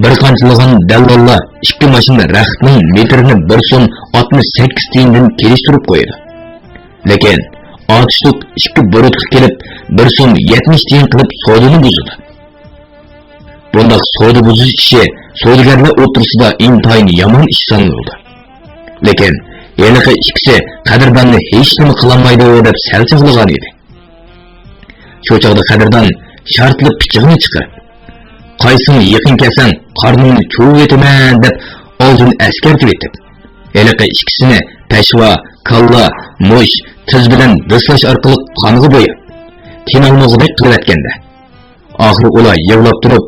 بىر قانچىلىغان دەللاللار ئىككى ماشىنا رەختنىڭ مېتىرىنى بىر سوم ئاتمىش سەككىز تىيىندىن كېلىشتۈرۈپ قويىدۇ. لېكىن ئاتۇشلۇق ئىككى بۇرۇتقا كېلىپ، بىر سوم يەتمىش تىيىن قىلىپ سودىنى بۇزىدۇ. بۇنداق سودا بۇزۇش ئىشى سودىگەرلەر ئوتتۇرىسىدا ئىنتايىن يامان ئىش سانىلىدۇ. لېكىن ھېلىقى ئىككىسى قەدىرداننى ھېچنېمە قىلالمايدۇ دەپ سەل چاغلىغان ئىدى. شۇ چاغدا قەدىردان شارتىلىپ پىچىقىنى چىقىرىپ، «قايسىڭ يېقىن كەلسەڭ قارنىڭنى چۇۋۇۋېتىمەن» دەپ ئالدىن ئەسكەرتىۋېتىپ، ھېلىقى ئىككىسىنى پەشۋا، كاللا، مۇش، تىز بىلەن دىسلاش ئارقىلىق قانغا بوياپ، تىنالمىغۇدەك قىلىۋەتكەندە، ئاخىرى ئۇلار يىغلاپ تۇرۇپ،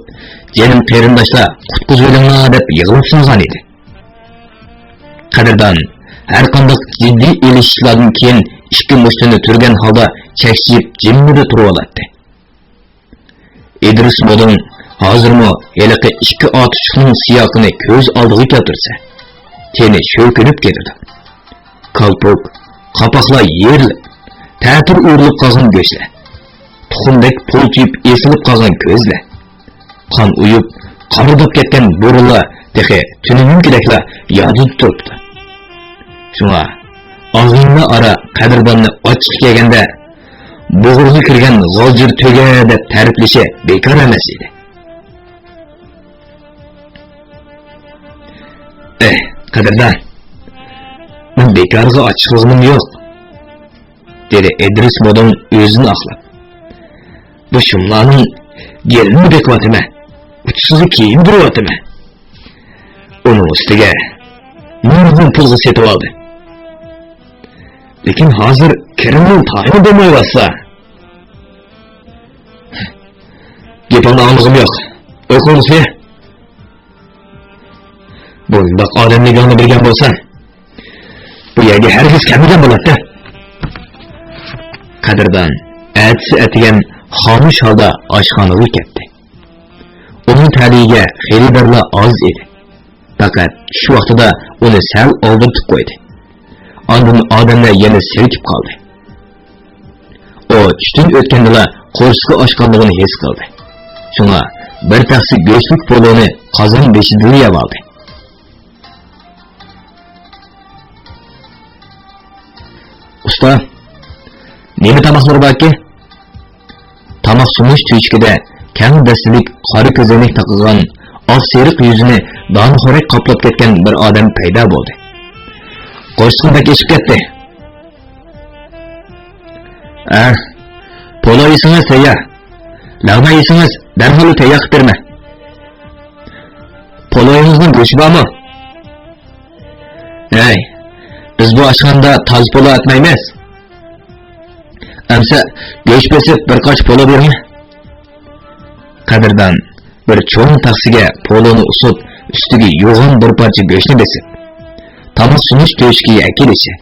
«جېنىم قېرىنداشلار، قۇتقۇزۇۋېلىڭلار» دەپ يىغلاپ سالغان ئىدى. قەدىردان ھەرقانداق جىددىي ئېلىشىشلاردىن كېيىن ئىككى مۇشتىنى تۈرگەن ھالدا چەكچىيىپ جىممىدە تۇرۇۋالاتتى. ئىدرىس مودىن ھازىرمۇ ھېلىقى ئىككى ئاتۇشلۇقنىڭ سىياقىنى كۆز ئالدىغا كەلتۈرسە، تېنى شۆركۈنۈپ كېتىدۇ. كالپۇك، قاپاقلار يېرىلىپ، تەتۈر ئۆرۈلۈپ قالغان گۆشلەر، تۇخۇمدەك پۇلچىيىپ ئېسىلىپ قالغان كۆزلەر، قان ئۇيۇپ، قارىداپ كەتكەن بۇرۇنلار تېخى تۈنۈگۈنكىدەكلا يادىدا تۇرۇپتۇ. شۇڭا ئاغىنىلەر ئارا قەدىرداننى ئاچچىقى كەلگەندە، «بوغۇرغا كىرگەن غالجىر تۆگە» دەپ تەرىپلىشى بىكار ئەمەس ئىدى. «ئېھ، قەدىردان، مەن بىكارغا ئاچچىقلىغىنىم يوق»، دېدى ئىدرىس مودىن ئۆزىنى ئاقلاپ. «بۇ شۇملارنىڭ گېلىنىمۇ بېقىۋاتىمەن، ئۇچىسىغا كىيىم بېرىۋاتىمەن. ئۇنىڭ ئۈستىگە نۇرغۇن پۇلغا سېتىۋالدىم. لېكىن ھازىر كىرىمنىڭ تايىنى بولمايۋاتسا.» «گېپىڭنى ئاڭلىغۇم يوق. ئوقۇڭسى.» «بۇنداق ئادەملىكىڭنى بىلگەن بولسام، بۇ يەرگە ھەرگىز كەلمىگەن بولاتتىم.» قەدىردان ئەتىسى ئەتىگەن خامۇش ھالدا ئاشخانىغا كەتتى. ئۇنىڭ تەلىيىگە خېرىدارلار ئاز ئىدى. پەقەت چۈش ۋاقتىدا ئۇنى سەل ئالدىرىتىپ قويدى. ئاندىن ئادەملەر يەنە سېلىكىپ قالدى. ئۇ چۈشتىن ئۆتكەندىلا قورسىقى ئاچقانلىقىنى ھېس قىلدى. شۇڭا بىر تەخسە گۆشلۈك پولونى قازان بېشىدىلا يەۋالدى. «ئۇستا، نېمە تاماقلىرى باركى؟» تاماق سۇنۇش تۆشۈكىدە كەڭ دەستىلىك قارا كۆزەينەك تاقىغان، ئاق سېرىق يۈزىنى دانىخورەك قاپلاپ كەتكەن بىر ئادەم پەيدا بولدى. «قورسىقىم بەك ئېچىپ كەتتى.» «ئە، پولو يېسىڭىز تەييار. لەغمەن يېسىڭىز دەرھاللا تەييار قىلىپ بېرىمەن.» «پولويىڭىزنىڭ گۆشى بارمۇ؟» «ھەي، بىز بۇ ئاشخانىدا تازا پولو ئەتمەيمىز. ئەمسە گۆش بېسىپ بىر قاچا پولو بېرىڭ.» قەدىردان بىر چوڭ تەخسىگە پولونى ئۇسۇپ، ئۈستىگە يوغان بىر پارچە گۆشنى بېسىپ، تاماق سۇنۇش تۆشۈكىگە ئەكېلىشى،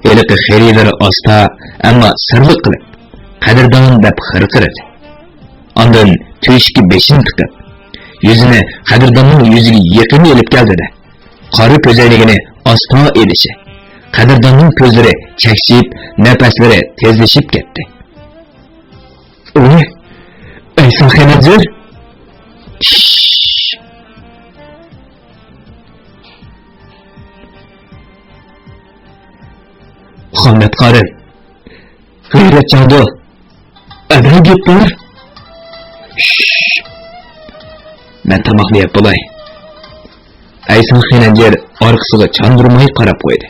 ھېلىقى خېرىدار ئاستا، ئەمما سىرلىق قىلىپ، «قەدىردان» دەپ خىرقىرىدى. ئاندىن تۆشۈككە بېشىنى تىقىپ، يۈزىنى قەدىرداننىڭ يۈزىگە يېقىن ئېلىپ كەلدى-دە، قارا كۆزەينىكىنى ئاستا ئېلىشى، قەدىرداننىڭ كۆزلىرى چەكچىيىپ، نەپەسلىرى تېزلىشىپ كەتتى. «ئۇي، ئەيسا خېنەنجىر!» «خاممەت قارىم، غەيرەتچاندۇ، ئەدەل گېپى بار.» «شش! مەن تاماقنى يەپ بولاي.» ئەيسا خېنەنجىر ئارقىسىغا چاندۇرماي قاراپ قويدى.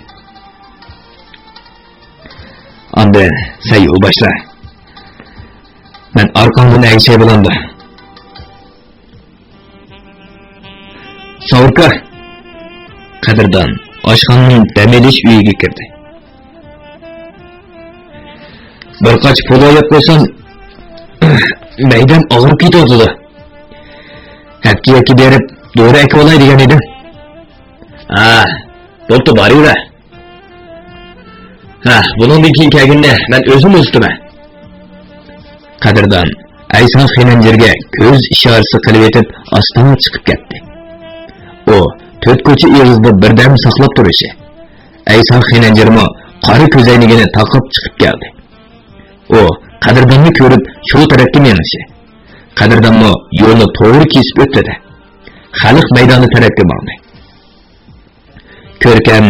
«ئاندىن سەن يول باشلا. مەن ئارقاڭدىن ئەگىشەي بولامدۇ؟» «ساۋۇركا!» قەدىردان ئاشخانىنىڭ دەم ئېلىش ئۆيىگە كىردى. بىر قاچا پۇل ئاياپ قويسام، مەيدەم ئاغرىپ كېتىۋاتىدۇ. ئەپتىككە بېرىپ، دورا ئەكىۋالاي دېگەن ئىدىم. ھە، بوپتۇ، بارىۋەر. ھە، بۇنىڭدىن كېيىن كەلگىنىنى مەن ئۆزۈم ئۇزىتىمەن. قەدىردان ئەيسا خېنەنجىرگە كۆز ئىشارىسى قىلىۋېتىپ، ئاستا چىقىپ كەتتى. ئۇ تۆت كوچا ئېغىزدا بىردەم ساقلاپ تۇرۇشى، ئەيسا خېنەنجىرمۇ قارا كۆزەينىكىنى تاقاپ چىقىپ كەلدى. ئۇ قەدىرداننى كۆرۈپ، شۇ تەرەپكە مېڭىشى، قەدىردانمۇ يولنى توغرا كېسىپ ئۆتتى-دە، خەلق مەيدانى تەرەپكە ماڭدى. كۆركەم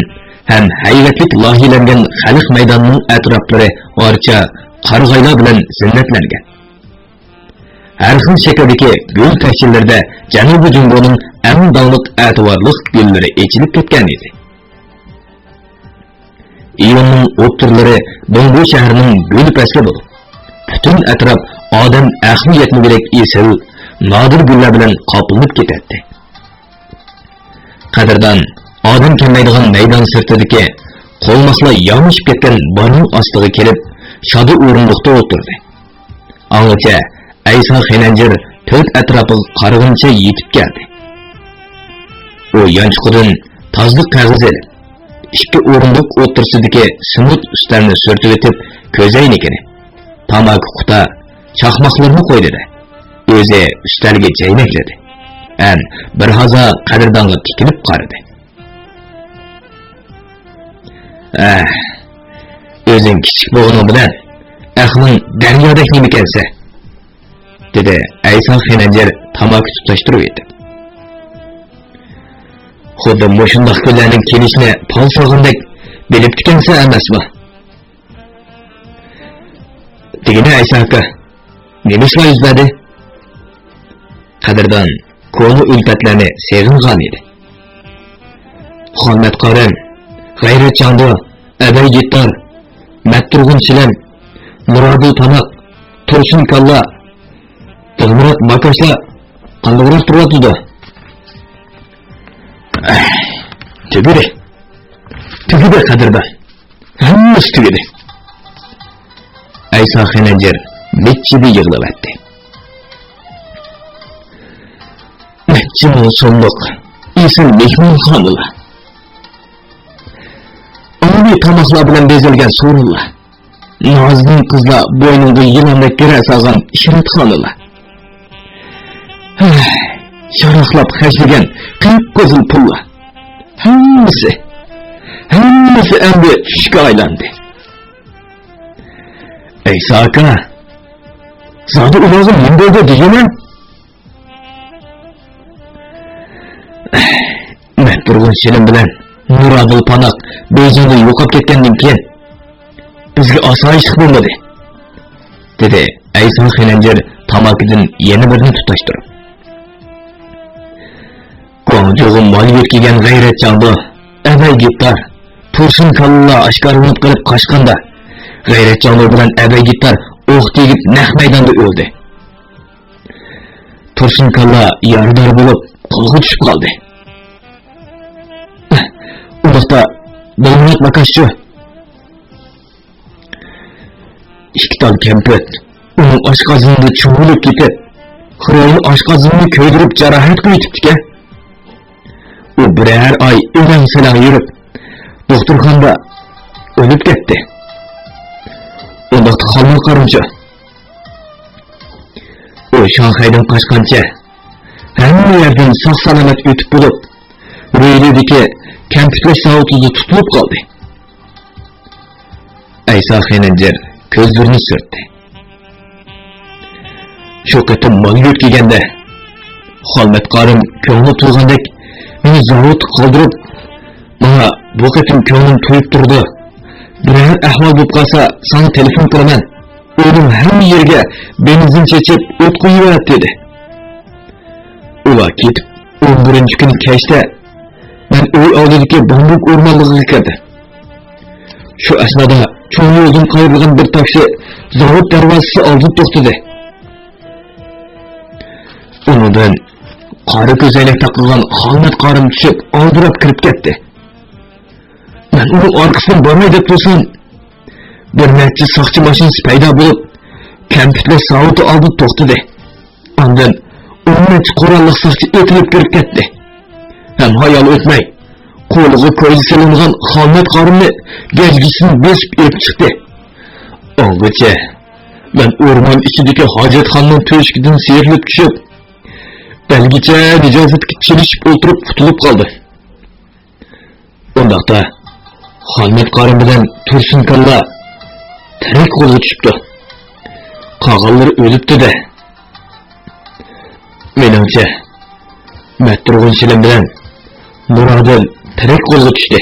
ھەم ھەيۋەتلىك لايىھەلەنگەن خەلق مەيدانىنىڭ ئەتراپلىرى ئارچا، قارىغايلار بىلەن زىننەتلەنگەن. ھەر خىل شەكىلدىكى گۈل تەكچىلىرىدە جەنۇبىي جۇڭگونىڭ ئەڭ داڭلىق ئەتىۋارلىق گۈللىرى ئېچىلىپ كەتكەن ئىدى. ئىيۇننىڭ ئوتتۇرىلىرى بېڭبۇ شەھىرىنىڭ گۈل پەسلى بولۇپ، پۈتۈن ئەتراپ ئادەم ئەقلى يەتمىگۈدەك ئېسىل، نادىر گۈللەر بىلەن قاپلىنىپ كېتەتتى. قەدىردان ئادەم كەلمەيدىغان مەيدان سىرتىدىكى قوڭماقلار يامىشىپ كەتكەن بارنىڭ ئاستىغا كېلىپ، شادا ئورۇندۇقتا ئولتۇردى. ئاڭغىچە ئەيسا خېنەنجىر تۆت ئەتراپىغا قارىغىنىچە يېتىپ كەلدى. ئۇ يانچۇقىدىن تازىلىق قەغىزى ئېلىپ، ئىككى ئورۇندۇق ئوتتۇرىسىدىكى سېمونت ئۈستەلنى سۈرتۈۋېتىپ، كۆزەينىكىنى، تاماكا قۇتا، چاقماقلىرىنى قويدى-دە، ئۆزى ئۈستەلگە جەينەكلىدى ھەم بىر ھازا قەدىردانغا تىكىلىپ قارىدى. ئەھ، ئۆزۈڭ كىچىك بولغىنىڭ بىلەن ئەقلىڭ دەريادەك نېمىكەنسەن، دېدى ئەيسا خېنەنجىر تاماكا تۇتاشتۇرۇۋېتىپ. خۇددى مۇشۇنداق كۈنلەرنىڭ كېلىشىنى پال سالغاندەك بىلىپتىكەنسەن ئەمەسمۇ؟ دېگىنە ئەيسا ئاكا، نېمە ئىشلار يۈز بەردى؟ قەدىردان كونا ئۈلپەتلەرنى سېغىنغانىدى. خالمەت قارىم، غەيرەت چاڭدۇ، ئەبەي گىتار، مەتتۇرغۇن چىلىم، مۇرادىل پاناق، تۇرسۇن كاللا، دىلمۇرات ماكاشلا قانداقراق تۇرۇۋاتىدۇ؟ ئەھ، تۈگىدى. تۈگىدى قەدىردان. ھەممىسى تۈگىدى. ئەيسا خېنەنجىر مىچچىدە يىغلىۋەتتى. نەچچە مىڭ سوملۇق ئېسىل مېھمانخانىلار، ئالىي تاماقلار بىلەن بېزەلگەن سورۇنلار، نازنىن قىزلار بوينۇڭغا يىلاندەك گىرە سالغان ئىشرەتخانىلار، ھەي، شاراقلاپ خەجلىگەن قىپقىزىل پۇللار، ھەممىسى، ھەممىسى ئەمدى چۈشكە ئايلاندى. ئەيسا ئاكا، زادى ئۇلارغا نېمە بولدى دېگىنە؟ مەتتۇرغۇن چىلىم بىلەن مۇرادىل پاناق بېيجىڭدا يوقاپ كەتكەندىن كېيىن، بىزگە ئاسايىشلىق بولمىدى، دېدى ئەيسا خېنەنجىر تاماكىدىن يەنە بىرنى تۇتاشتۇرۇپ. گۇاڭجۇغا مال يۆتكىگەن غەيرەت چاڭدۇ، ئەبەي گىتار، تۇرسۇن كاللا ئاشكارىلىنىپ قېلىپ قاچقاندا، غەيرەت چاڭدۇ بىلەن ئەبەي گىتار ئوق تېگىپ نەق مەيداندا ئۆلدى. تۇرسۇن كاللا يارىدار بولۇپ، قولغا چۈشۈپ قالدى. ئۇنداقتا، دىلمۇرات ماكاشچۇ؟ ئىككى تال كەمپۈت ئۇنىڭ ئاشقازىنىدا چۇۋۇلۇپ كېتىپ، خىرويىن ئاشقازىنىنى كۆيدۈرۈپ جاراھەت قىلىۋېتىپتىكەن. ئۇ بىرەر ئاي ئۆلەڭ-سۆلەڭ يۈرۈپ، دوختۇرخانىدا ئۆلۈپ كەتتى. ئۇنداقتا خالمەت قارىمچۇ؟ ئۇ شاڭخەيدىن قاچقانچە، ھەممە يەردىن ساق-سالامەت ئۆتۈپ بولۇپ، رۇيلىدىكى كەمپۈتلەش زاۋۇتىدا تۇتۇلۇپ قالدى. ئەيسا خېنەنجىر كۆزلىرىنى سۈرتتى. شۇ قېتىم مال يۆتكىگەندە، خالمەت قارىم كۆڭلى تولغاندەك مېنى زاۋۇتقا قالدۇرۇپ، ماڭا بۇ قېتىم كۆڭلۈم تويۇپ تۇرىدۇ، بىرەر ئەھۋال بولۇپ قالسا ساڭا تېلېفون قىلىمەن، ئۆينىڭ ھەممە يېرىگە بېنزىن چېچىپ ئوت قويۇۋەت دېدى. ئۇلار كېتىپ ئون بىرىنچى كۈنى كەچتە مەن ئۆي ئالدىدىكى بامبۇك ئورمانلىقىغا كىردىم. شۇ ئەسنادا چوڭ يولدىن قايرىلغان بىر تاكسى زاۋۇت دەرۋازىسى ئالدىدا توختىدى. ئۇنىڭدىن قارا كۆزەينەك تاقىغان خالمەت قارىم چۈشۈپ، ئالدىراپ كىرىپ كەتتى. مەن ئۇنىڭ ئارقىسىدىن باراي دەپ تۇرسام، بىر نەچچە ساقچى ماشىنىسى پەيدا بولۇپ، كەمپۈتلەر زاۋۇتى ئالدىدا توختىدى. ئاندىن ئون نەچچە قوراللىق ساقچى ئېتىلىپ كىرىپ كەتتى. ھەم ھايال ئۆتمەي، قولىغا كويزا سېلىنغان خالمەت قارىمنى گەجگىسىدىن بېسىپ ئېلىپ چىقتى. ئاڭغىچە مەن ئورمان ئىچىدىكى ھاجەتخانىنىڭ تۆشۈكىدىن سىيرىلىپ چۈشۈپ، بەلگىچە نىجازەتكە چىلىشىپ ئولتۇرۇپ قۇتۇلۇپ قالدىم. ئۇنداقتا، خالمەت قارىم بىلەن تۇرسۇن كاللا تىرىك قولغا چۈشۈپتۇ. قالغانلىرى ئۆلۈپتۇ-دە. مېنىڭچە، مەتتۇرغۇن شېلىم بىلەن نۇرادىل تىرىك قولغا چۈشتى.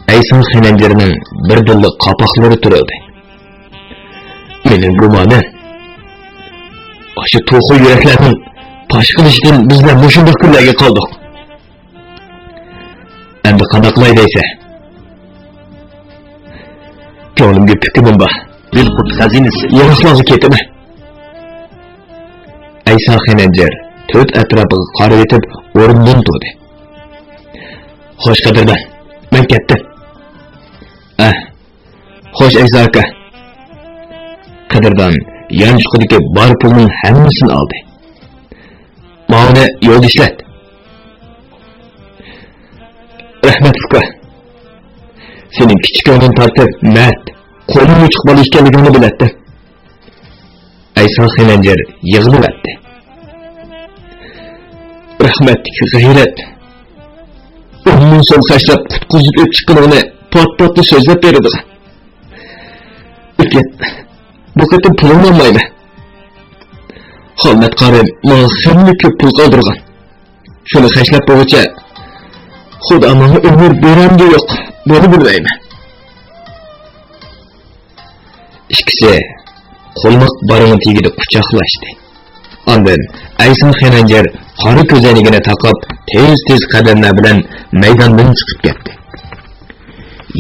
ئەيسا خېنەنجىرنىڭ بىردىنلا قاپاقلىرى تۈرۈلدى. مېنىڭ گۇمانىم، ئاشۇ توخۇ يۈرەكلەرنىڭ پاش قىلىشىدىن بىزلەر مۇشۇنداق كۈنلەرگە قالدۇق. ئەمدى قانداق قىلاي دەيسە؟ كۆڭلۈمگە پىكرىم بار. دىل قۇت خەزىنىسى. يىراقلارغا كېتىمەن. ئەيسا خېنەنجىر تۆت ئەتراپىغا قارىۋېتىپ ئورنىدىن تۇردى. خوش قەدىردان، مەن كەتتىم. ئەھ، خوش ئەيسا ئاكا. قەدىردان يانچۇقىدىكى بار پۇلنىڭ ھەممىسىنى ئالدى. ماۋۇنى يولدا ئىشلەت. رەھمەت، ئۇكا. سېنىڭ كىچىك كۆڭلۈڭ تارتىپ، مەرد، قولۇڭ ئوچۇق بالا ئىكەنلىكىڭنى بىلەتتىم. ئەيسا خېنەنجىر يىغلىۋەتتى. رەھمەتلىك غەيرەت. ئون مىڭ سوم خەجلەپ قۇتقۇزۇپ ئېلىپ چىققىنىڭنى پات-پاتلا سۆزلەپ بېرىدىغان. لېكىن بۇ قېتىم پۇلۇڭنى ئالمايمەن. خالمەت قارىم ماڭا خېلىلا كۆپ پۇل قالدۇرغان. شۇنى خەجلەپ بولغۇچە، خۇدا ماڭا ئۆمۈر بېرەمدۇ يوق، بۇنى بىلمەيمەن. ئىككىسى قولماق بارمىقى تېگىدە قۇچاقلاشتى. ئاندىن ئەيسا خېنەنجەر قارا كۆزەينىكىنى تاقاپ، تېز-تېز قەدەملەر بىلەن مەيداندىن چىقىپ كەتتى.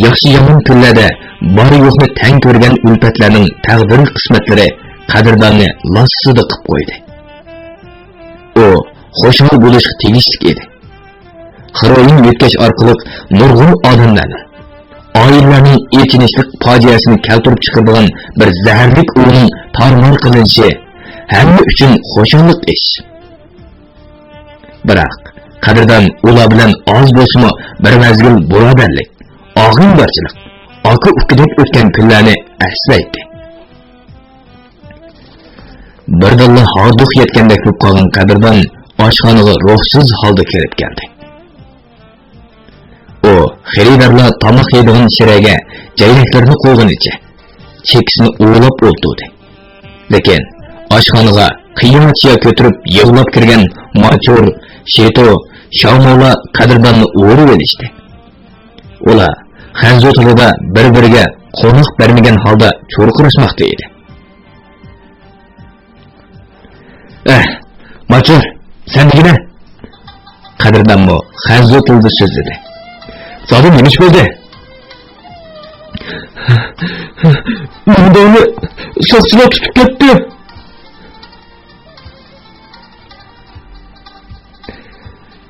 ياخشى-يامان كۈنلەردە بار-يوقنى تەڭ كۆرگەن ئۈلپەتلەرنىڭ تەقدىر-قىسمەتلىرى قەدىرداننى لاسسىدە قىپ قويدى. ئۇ خۇشال بولۇشقا تېگىشلىك ئىدى. خىروئىن يۆتكەش ئارقىلىق نۇرغۇن ئادەملەرنىڭ، ئائىلىلەرنىڭ ئېچىنىشلىق پاجىئەسىنى كەلتۈرۈپ چىقىرىدىغان بىر زەھەرلىك ئوۋنىڭ تارمار قىلىنىشى ھەممە ئۈچۈن خۇشاللىق ئىش. بىراق، قەدىردان ئۇلار بىلەن ئاز بولسىمۇ بىر مەزگىل بۇرادەرلىك، ئاغىنىلەرچىلىك، ئاكا-ئۇكىدەك ئۆتكەن كۈنلەرنى ئەسلەيتتى. بىردىنلا ھاردۇق يەتكەندەك بولۇپ قالغان قەدىردان ئاشخانىغا روھسىز ھالدا كىرىپ كەلدى. ئۇ خېرىدارلار تاماق يەيدىغان شىرەگە جەينەكلىرىنى قويغىنىچە، چېكىسىنى ئۇۋىلاپ ئولتۇردى. لېكىن ئاشخانىغا قىيا-چىيا كۆتۈرۈپ يىغلاپ كىرگەن ماچۇر، شىتو، شاۋماۋلار قەدىرداننى ئورىۋېلىشتى. ئۇلار خەنزۇ تىلىدا بىر-بىرىگە قوناق بەرمىگەن ھالدا چۇرقىراشماقتا ئىدى. ئەھ، ماچۇر، سەن دېگىنە! قەدىردانمۇ خەنزۇ تىلىدا سۆزلىدى. زادى نېمە ئىش بولدى؟ مىڭداۋنى ساقچىلار تۇتۇپ كەتتى.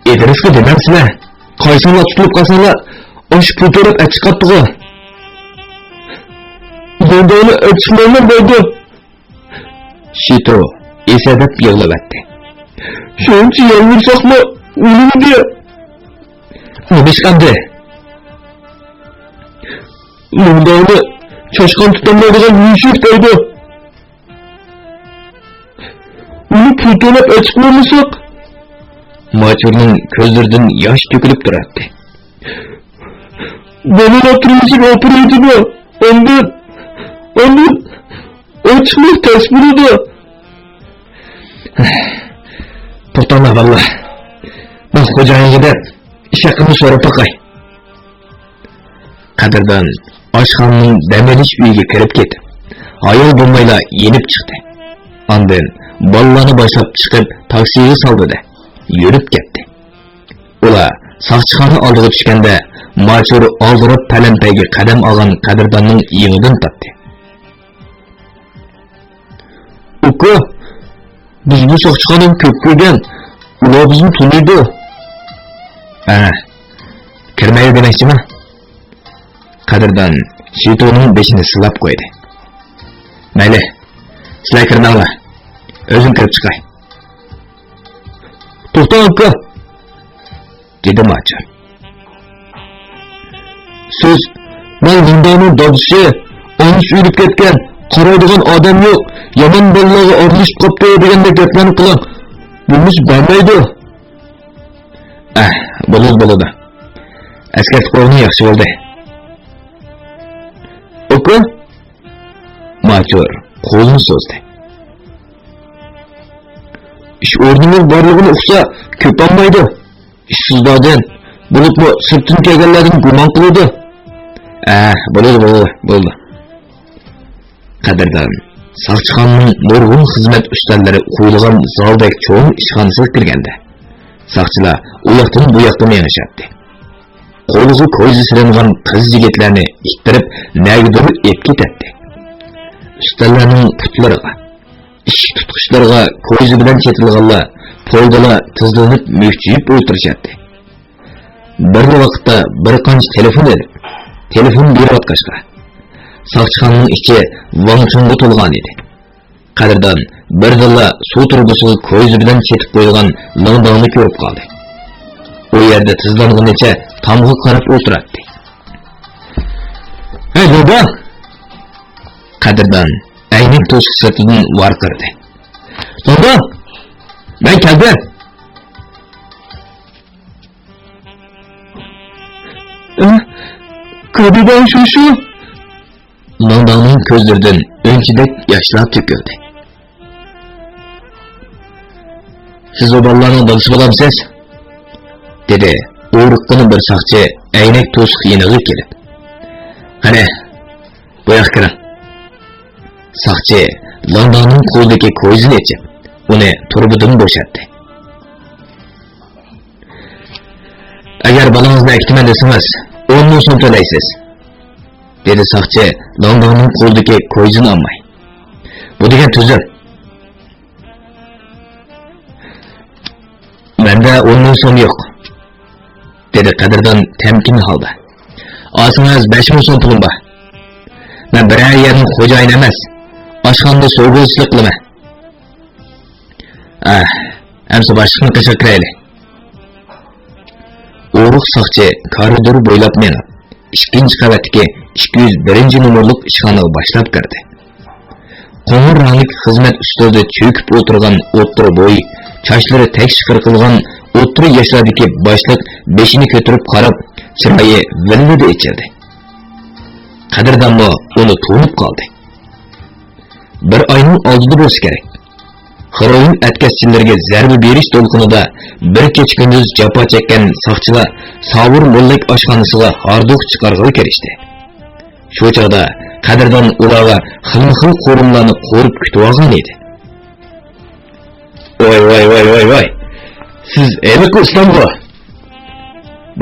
ئىدرىسقا دېمەمسىلە، قايسىڭلار تۇتۇلۇپ قالساڭلار، ئاشۇ پۇل تۆلەپ ئەچىقاتتىغۇ. مىڭداۋنى ئەچىقمايمەن دەيدۇ. شىتو ئېسەدەپ يىغلىۋەتتى. شۇنچە يالۋۇرساقمۇ ئۇنىمىدى. نېمە ئىش قىلدى؟ مىڭداۋنى چاشقان تۇتالمايدىغان مۈشۈك دەيدۇ. ئۇنى پۇل تۆلەپ ئەچىقمىمىساق. ماچۇرنىڭ كۆزلىرىدىن ياش تۆكۈلۈپ تۇراتتى. بالىلار تۈرمىسىگە ئاپىرىۋېتىدۇ. ئاندىن، ئاندىن ئاچلىق تەس بولىدۇ. توختاڭلار بالىلار. مەن خوجايىنغا دەپ ئىش ھەققىمنى سوراپ باقاي. قەدىردان ئاشخانىنىڭ دەم ئېلىش ئۆيىگە كىرىپ كېتىپ، ھايال بولمايلا يېنىپ چىقتى. ئاندىن بالىلارنى باشلاپ چىقىپ تاكسىغا سالدى-دە، يۈرۈپ كەتتى. ئۇلار ساقچىخانا ئالدىغا چۈشكەندە، ماچۇر ئالدىراپ پەلەمپەيگە قەدەم ئالغان قەدىرداننىڭ يېڭىدىن تارتتى. ئۇكا، بىز بۇ ساقچىخانىغا كۆپ كىرگەن، ئۇلار بىزنى تونۇيدۇ. ھە، كىرمەيلى دېمەكچىما؟ قەدىردان شىتونىڭ بېشىنى سىلاپ قويدى. مەيلى، سىلەر كىرمەڭلار. ئۆزۈم كىرىپ چىقاي. توختاڭ ئاكا! دېدى ماچۇر. سىز، مەن لىڭداڭنىڭ دادىسى، ئانىسى ئۆلۈپ كەتكەن، قارايدىغان ئادەم يوق، يامان بالىلارغا ئارىلىشىپ قاپتۇ دېگەندەك گەپلەرنى قىلىڭ. بولمىسا بەرمەيدۇ. ئەھ، بولىدۇ، بولىدۇ. ئەسكەرتىپ قويغىنى ياخشى بولدى. ئاكا؟ ماچۇر قولىنى سوزدى. ئىش ئورنىمىز بارلىقىنى ئۇقسا، كۆپ ئالمايدۇ. ئىشسىزلاردىن، بولۇپمۇ سىرتتىن كەلگەنلەردىن گۇمان قىلىدۇ. ئە، بولىدۇ، بولىدۇ، بولىدۇ. قەدىردان ساقچىخانىنىڭ نۇرغۇن خىزمەت ئۈستەللىرى قويۇلغان زالدەك چوڭ ئىشخانىسىغا كىرگەندە، ساقچىلار ئۇ ياقتىن بۇ ياققا مېڭىشاتتى. قولىغا كويزا سېلىنغان قىز-يىگىتلەرنى ئىتتىرىپ، نەگىدۇر ئېلىپ كېتەتتى. ئۈستەللەرنىڭ پۇتلىرىغا، ئىشىك تۇتقۇچلىرىغا كويزا بىلەن چېتىلغانلار پولدىلا تىزلىنىپ مۈكچىيىپ ئولتۇرۇشاتتى. بىرلا ۋاقىتتا بىر قانچە تېلېفون ئېلىپ، تېلېفون بېرىۋاتقاچقا، ساقچىخانىنىڭ ئىچى ۋاڭ-چۇڭغا تولغانىدى. قەدىردان بىردىنلا سۇ تۇرۇبىسىغا كويزا بىلەن چېتىپ قويۇلغان لىڭداڭنى كۆرۈپ قالدى. ئۇ يەردە تىزلانغىنىچە تامغا قاراپ ئولتۇراتتى. ھەي، لىڭداڭ! قەدىردان ئەينەك توسۇق سىرتىدىن ۋارقىرىدى. لىڭداڭ! مەن كەلدىم! ئە، قەدىردان شۇ، شۇ! لىڭداڭنىڭ كۆزلىرىدىن ئۈنچىدەك ياشلار تۆكۈلدى. سىز ئۇ بالىلارنىڭ دادىسى بولامسىز؟ دېدى ئورۇققىنا بىر ساقچى ئەينەك توسۇق يېنىغا كېلىپ. قېنى، بۇ ياققا كىرىڭ. ساقچى لىڭداڭنىڭ قولىدىكى كويزىنى ئېچىپ، ئۇنى تۇرۇبىدىن بوشاتتى. ئەگەر بالىڭىزنى ئەكېتىمەن دېسىڭىز، ئون مىڭ سوم تۆلەيسىز، دېدى ساقچى لىڭداڭنىڭ قولىدىكى كويزىنى ئالماي. بۇ دېگەن تۈزۈم. مەندە ئون مىڭ سوم يوق، دېدى قەدىردان تەمكىن ھالدا. ئالسىڭىز بەش مىڭ سوم پۇلۇم بار. مەن بىرەر يەرنىڭ خوجايىنى ئەمەس، ئاشخانىدا سودىگەرچىلىك قىلىمەن. ئەھ، ئەمسە باشلىقنىڭ قېشىغا كىرەيلى. ئورۇق ساقچى كارىدور بويلاپ مېڭىپ، ئىككىنچى قەۋەتتىكى ئىككى يۈز بىرىنچى نومۇرلۇق ئىشخانىغا باشلاپ كىردى. قوڭۇر رەڭلىك خىزمەت ئۈستىلىدە چۆكۈپ ئولتۇرغان ئوتتۇرا بوي، چاچلىرى تەكشى قىرقىلغان ئوتتۇرا ياشلاردىكى باشلىق بېشىنى كۆتۈرۈپ قاراپ، چىرايى ۋىللىدە ئېچىلدى. قەدىردانمۇ ئۇنى تونۇپ قالدى. بىر ئاينىڭ ئالدىدا بولسا كېرەك. خېروئىن ئەتكەسچىلىرىگە زەربە بېرىش دولقۇنىدا بىر كېچە-كۈندۈز جاپا چەككەن ساقچىلار ساۋۇر موللاك ئاشخانىسىغا ھاردۇق چىقارغىلى كىرىشتى. شۇ چاغدا قەدىردان ئۇلارغا خىلمۇخىل قورۇمىلارنى قورۇپ كۈتۈۋالغان ئىدى. ۋاي، ۋاي، ۋاي، ۋاي، ۋاي! سىز ھېلىقى ئۇستامغۇ؟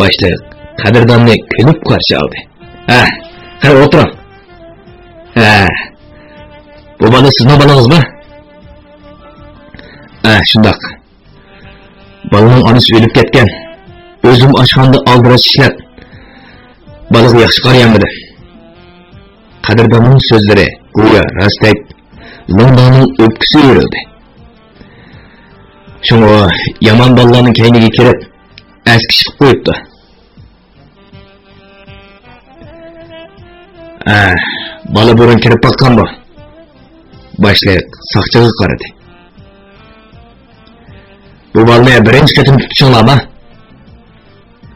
باشلىق قەدىرداننى كۈلۈپ قارشى ئالدى. ھە، قېنى ئولتۇرۇڭ. ھە، بۇ بالا سىزنىڭ بالىڭىزمۇ؟ ھە، شۇنداق. بالىنىڭ ئانىسى ئۆلۈپ كەتكەن. ئۆزۈم ئاشخانىدا ئالدىراش ئىشلەپ، بالىغا ياخشى قارىيالمىدىم. قەدىرداننىڭ سۆزلىرى گويا راستتەك لىڭداڭنىڭ ئۆپكىسى ئۆرۈلدى. شۇڭا يامان بالىلارنىڭ كەينىگە كىرىپ، ئەسكى ئىش قىلىپ قويۇپتۇ. ئە، بالا بۇرۇن كىرىپ باققانمۇ؟ باشلىق ساقچىغا قارىدى. بۇ بالىنى بىرىنچى قېتىم تۇتۇشۇڭلارمۇ؟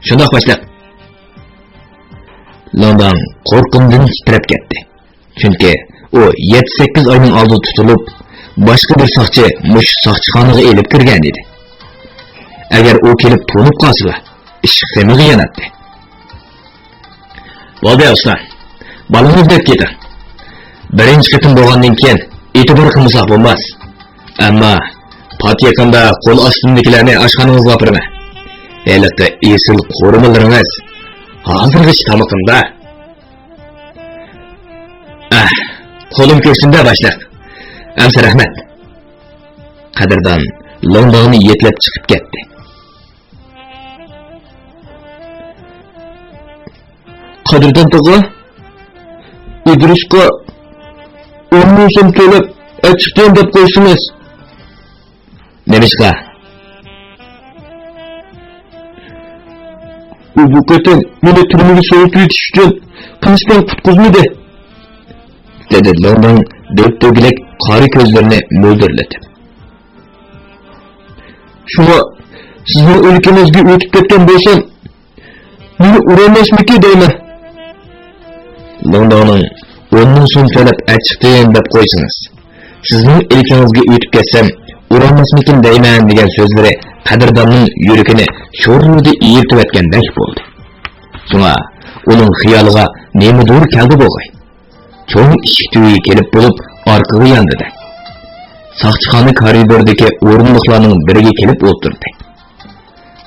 شۇنداق، باشلىق. لىڭداڭ قورقۇمدىن تىترەپ كەتتى. چۈنكى ئۇ يەتتە-سەككىز ئاينىڭ ئالدىدا تۇتۇلۇپ، باشقا بىر ساقچى مۇشۇ ساقچىخانىغا ئېلىپ كىرگەنىدى. ئەگەر ئۇ كېلىپ تونۇپ قالسىلا، ئىش خېمىغا ياناتتى. بولدى ئۇستا، بالىڭىزنى ئېلىپ كېتىڭ. بىرىنچى قېتىم بولغاندىن كېيىن ئېتىبار قىلمىساق بولماس. ئەمما پات يېقىندا قول ئاستىمدىكىلەرنى ئاشخانىڭىزغا ئاپىرىمەن. ھېلىقى ئېسىل قورۇمىلىرىڭىز ھازىرغىچە تامىقىمدا. ئەھ، قولۇم كۆكسۈمدە، باشلىق. ئەمسە رەھمەت. قەدىردان لىڭداڭنى يېتىلەپ چىقىپ كەتتى. قەدىردان تاغا، ئىدرىسقا ئون مىڭ سوم تۆلەپ ئەچىقتىن دەپ قويسىڭىز. نېمىشقا؟ ئۇ بۇ قېتىم مېنى تۈرمىگە سوۋۇتۇۋېتىش ئۈچۈن قىلىچتىن قۇتقۇزمىدى، دېدى لىڭداڭ دۆت-دۆگىلەك قارا كۆزلىرىنى مۆلدۈرلىتىپ. شۇڭا سىزنىڭ ئۆلكىڭىزگە ئۆتۈپ كەتكەن بولسام، مېنى ئۇرالماسمىكى دەيمەن. لىڭداڭنىڭ ئون مىڭ سوم تۆلەپ ئەچىقتىن دەپ قويسىڭىز، سىزنىڭ ئىلكىڭىزگە ئۆتۈپ كەتسەم، ئۇرالماسمىكىن دەيمەن دېگەن سۆزلىرى قەدىرداننىڭ يۈرىكىنى شورىدە ئېرىتىۋەتكەندەك بولدى. شۇڭا ئۇنىڭ خىيالىغا نېمىدۇر كەلدى بولغاي. چوڭ ئىشىك تۈۋىگە كېلىپ بولۇپ، ئارقىغا ياندىدى. ساقچىخانا كارىدوردىكى ئورۇندۇقلارنىڭ بىرىگە كېلىپ ئولتۇردى.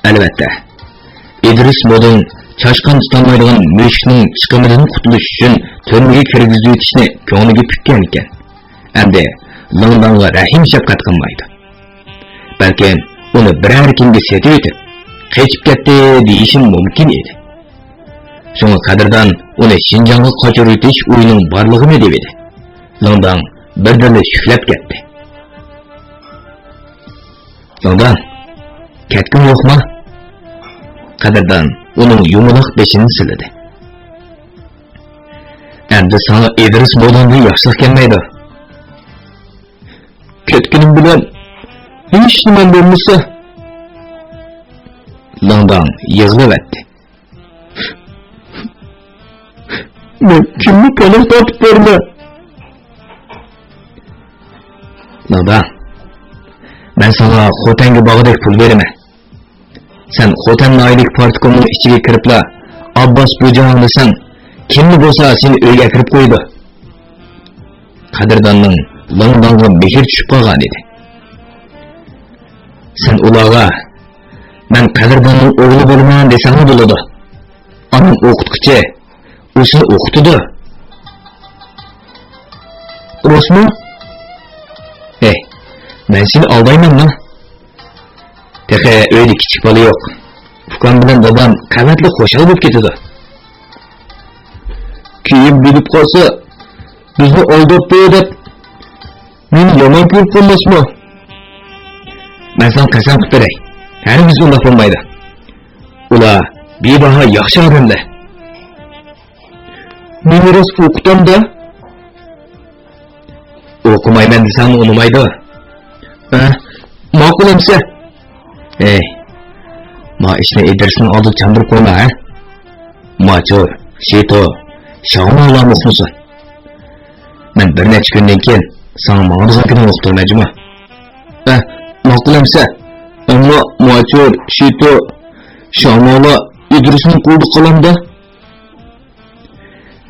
ئەلۋەتتە، ئىدرىس مودىن چاشقان تۇتالمايدىغان مۈشۈكنىڭ چىقىمىدىن قۇتۇلۇش ئۈچۈن تۈرمىگە كىرگۈزۈۋېتىشنى كۆڭلىگە پۈككەنىكەن. ئەمدى لىڭداڭغا رەھىم-شەپقەت قىلمايدۇ. بەلكىم ئۇنى بىرەر كىمگە سېتىۋېتىپ، قېچىپ كەتتى دېيىشىم مۇمكىن ئىدى. شۇڭا قەدىردان ئۇنى شىنجاڭغا قاچۇرۇۋېتىش ئويىنىڭ بارلىقىنى دېۋىدى. لىڭداڭ بىردىنلا شۈكلەپ كەتتى. لىڭداڭ، كەتكۈڭ يوقما؟ قەدىردان ئۇنىڭ يۇمىلاق بېشىنى سىلىدى. ئەمدى ساڭا ئىدرىس مودىندىن ياخشىلىق كەلمەيدۇ. كەتكىنىم بىلەن ھېچ نېمەم بولمىسا. لىڭداڭ يىغلىۋەتتى. مەن كىمنى پاناھ تارتىپ بارىمەن؟ لىڭداڭ، مەن ساڭا خوتەنگە بارغۇدەك پۇل بېرىمەن. سەن خوتەن ناھىيەلىك پارتكومنىڭ ئىچىگە كىرىپلا، ئابباس بۇجاڭ دېسەڭ، كىملا بولسا سېنى ئۆيگە ئەكىرىپ قويىدۇ. قەدىرداننىڭ لىڭداڭغا مېھرى چۈشۈپ قالغان ئىدى. سەن ئۇلارغا، مەن قەدىرداننىڭ ئوغلى بولىمەن دېسەڭمۇ بولىدۇ. ئانام ئوقۇتقۇچى، ئۇ سېنى ئوقۇتىدۇ. راستمۇ؟ ھەي، مەن سېنى ئالدايمەنمۇ؟ تېخى ئۆيدە كىچىك بالا يوق. ئۇكام بىلەن دادام قەۋەتلا خۇشال بولۇپ كېتىدۇ. كېيىن بىلىپ قالسا، بىزنى ئالداپتۇ دەپ، مېنى يامان كۆرۈپ قالماسمۇ؟ مەن ساڭا قەسەم قىلىپ بېرەي، ھەرگىز ئۇنداق بولمايدۇ. ئۇلار بىباھا ياخشى ئادەملەر. مېنى راست ئوقۇتامدا؟ ئوقۇمايمەن دېسەڭمۇ ئۇنىمايدۇ. ھە؟ ماقۇل ئەمىسە. ھەي، ما ئىشنى ئىدرىسنىڭ ئالدىدا چاندۇرۇپ قويما، ھە؟ ماچۇر، شىتو، شاڭۋالا ئۇقمىسۇن. مەن بىر نەچچە كۈندىن كېيىن ساڭا ماڭىدىغان كۈنۈڭنى ئۇقتۇرىمەن جۇمۇ. ھە، ماقۇل ئەمىسە. ئەمما ماچۇر، شىتو، شاڭۋالا ئىدرىسنىڭ قولىدا قالامدا؟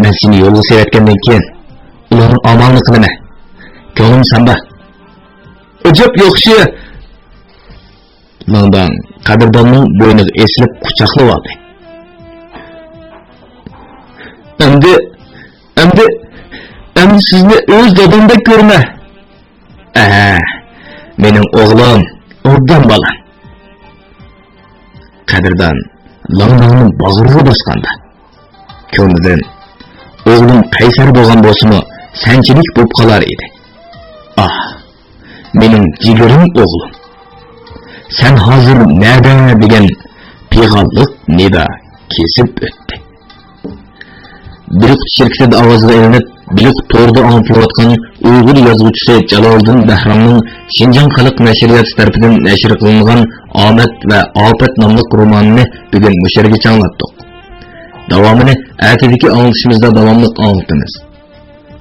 مەن سېنى يولغا سېلىۋەتكەندىن كېيىن ئۇلارنىڭ ئامالىنى قىلىمەن. كۆڭلۈم سەندە. ئەجەب ياخشى! لىڭداڭ قەدىرداننىڭ بوينىغا ئېسىلىپ قۇچاقلىۋالدى. ئەمدى، ئەمدى، ئەمدى سىزنى ئۆز دادامدەك كۆرىمەن. ئەھە، مېنىڭ ئوغلۇم، ئوبدان بالام. قەدىردان لىڭداڭنى باغرىغا باسقاندا، كۆڭلىدىن، ئوغلۇم قەيسەر بولغان بولسىمۇ، سەنچىلىك بولۇپ قالار ئىدى. ئاھ، مېنىڭ جىگىرىم ئوغلۇم، سەن ھازىر نەدە دېگەن پىغانلىق نىدا كېسىپ ئۆتتى. بىلىق شىركىتىدە ئاۋازغا ئېلىنىپ، بىلىق تورىدا ئاڭلىتىلىۋاتقان ئۇيغۇر يازغۇچىسى جالالىدىن بەھرامنىڭ شىنجاڭ خەلق نەشرىياتى تەرىپىدىن نەشر قىلىنغان ئامەت ۋە ئاپەت ناملىق رومانىنى بۈگۈن مۇشۇ يەرگىچە ئاڭلاتتۇق. داۋامىنى ئەتىدىكى ئاڭلىتىشىمىزدا داۋاملىق ئاڭلىتىمىز.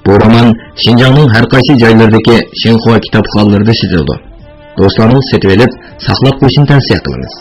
بۇ رومان شىنجاڭنىڭ ھەر قايسى جايلىرىدىكى شىنخۇا كىتابخانىلىرىدا سېتىلىدۇ. دوستلارنىڭ سېتىۋېلىپ، ساقلاپ قويۇشىنى تەۋسىيە قىلىمىز.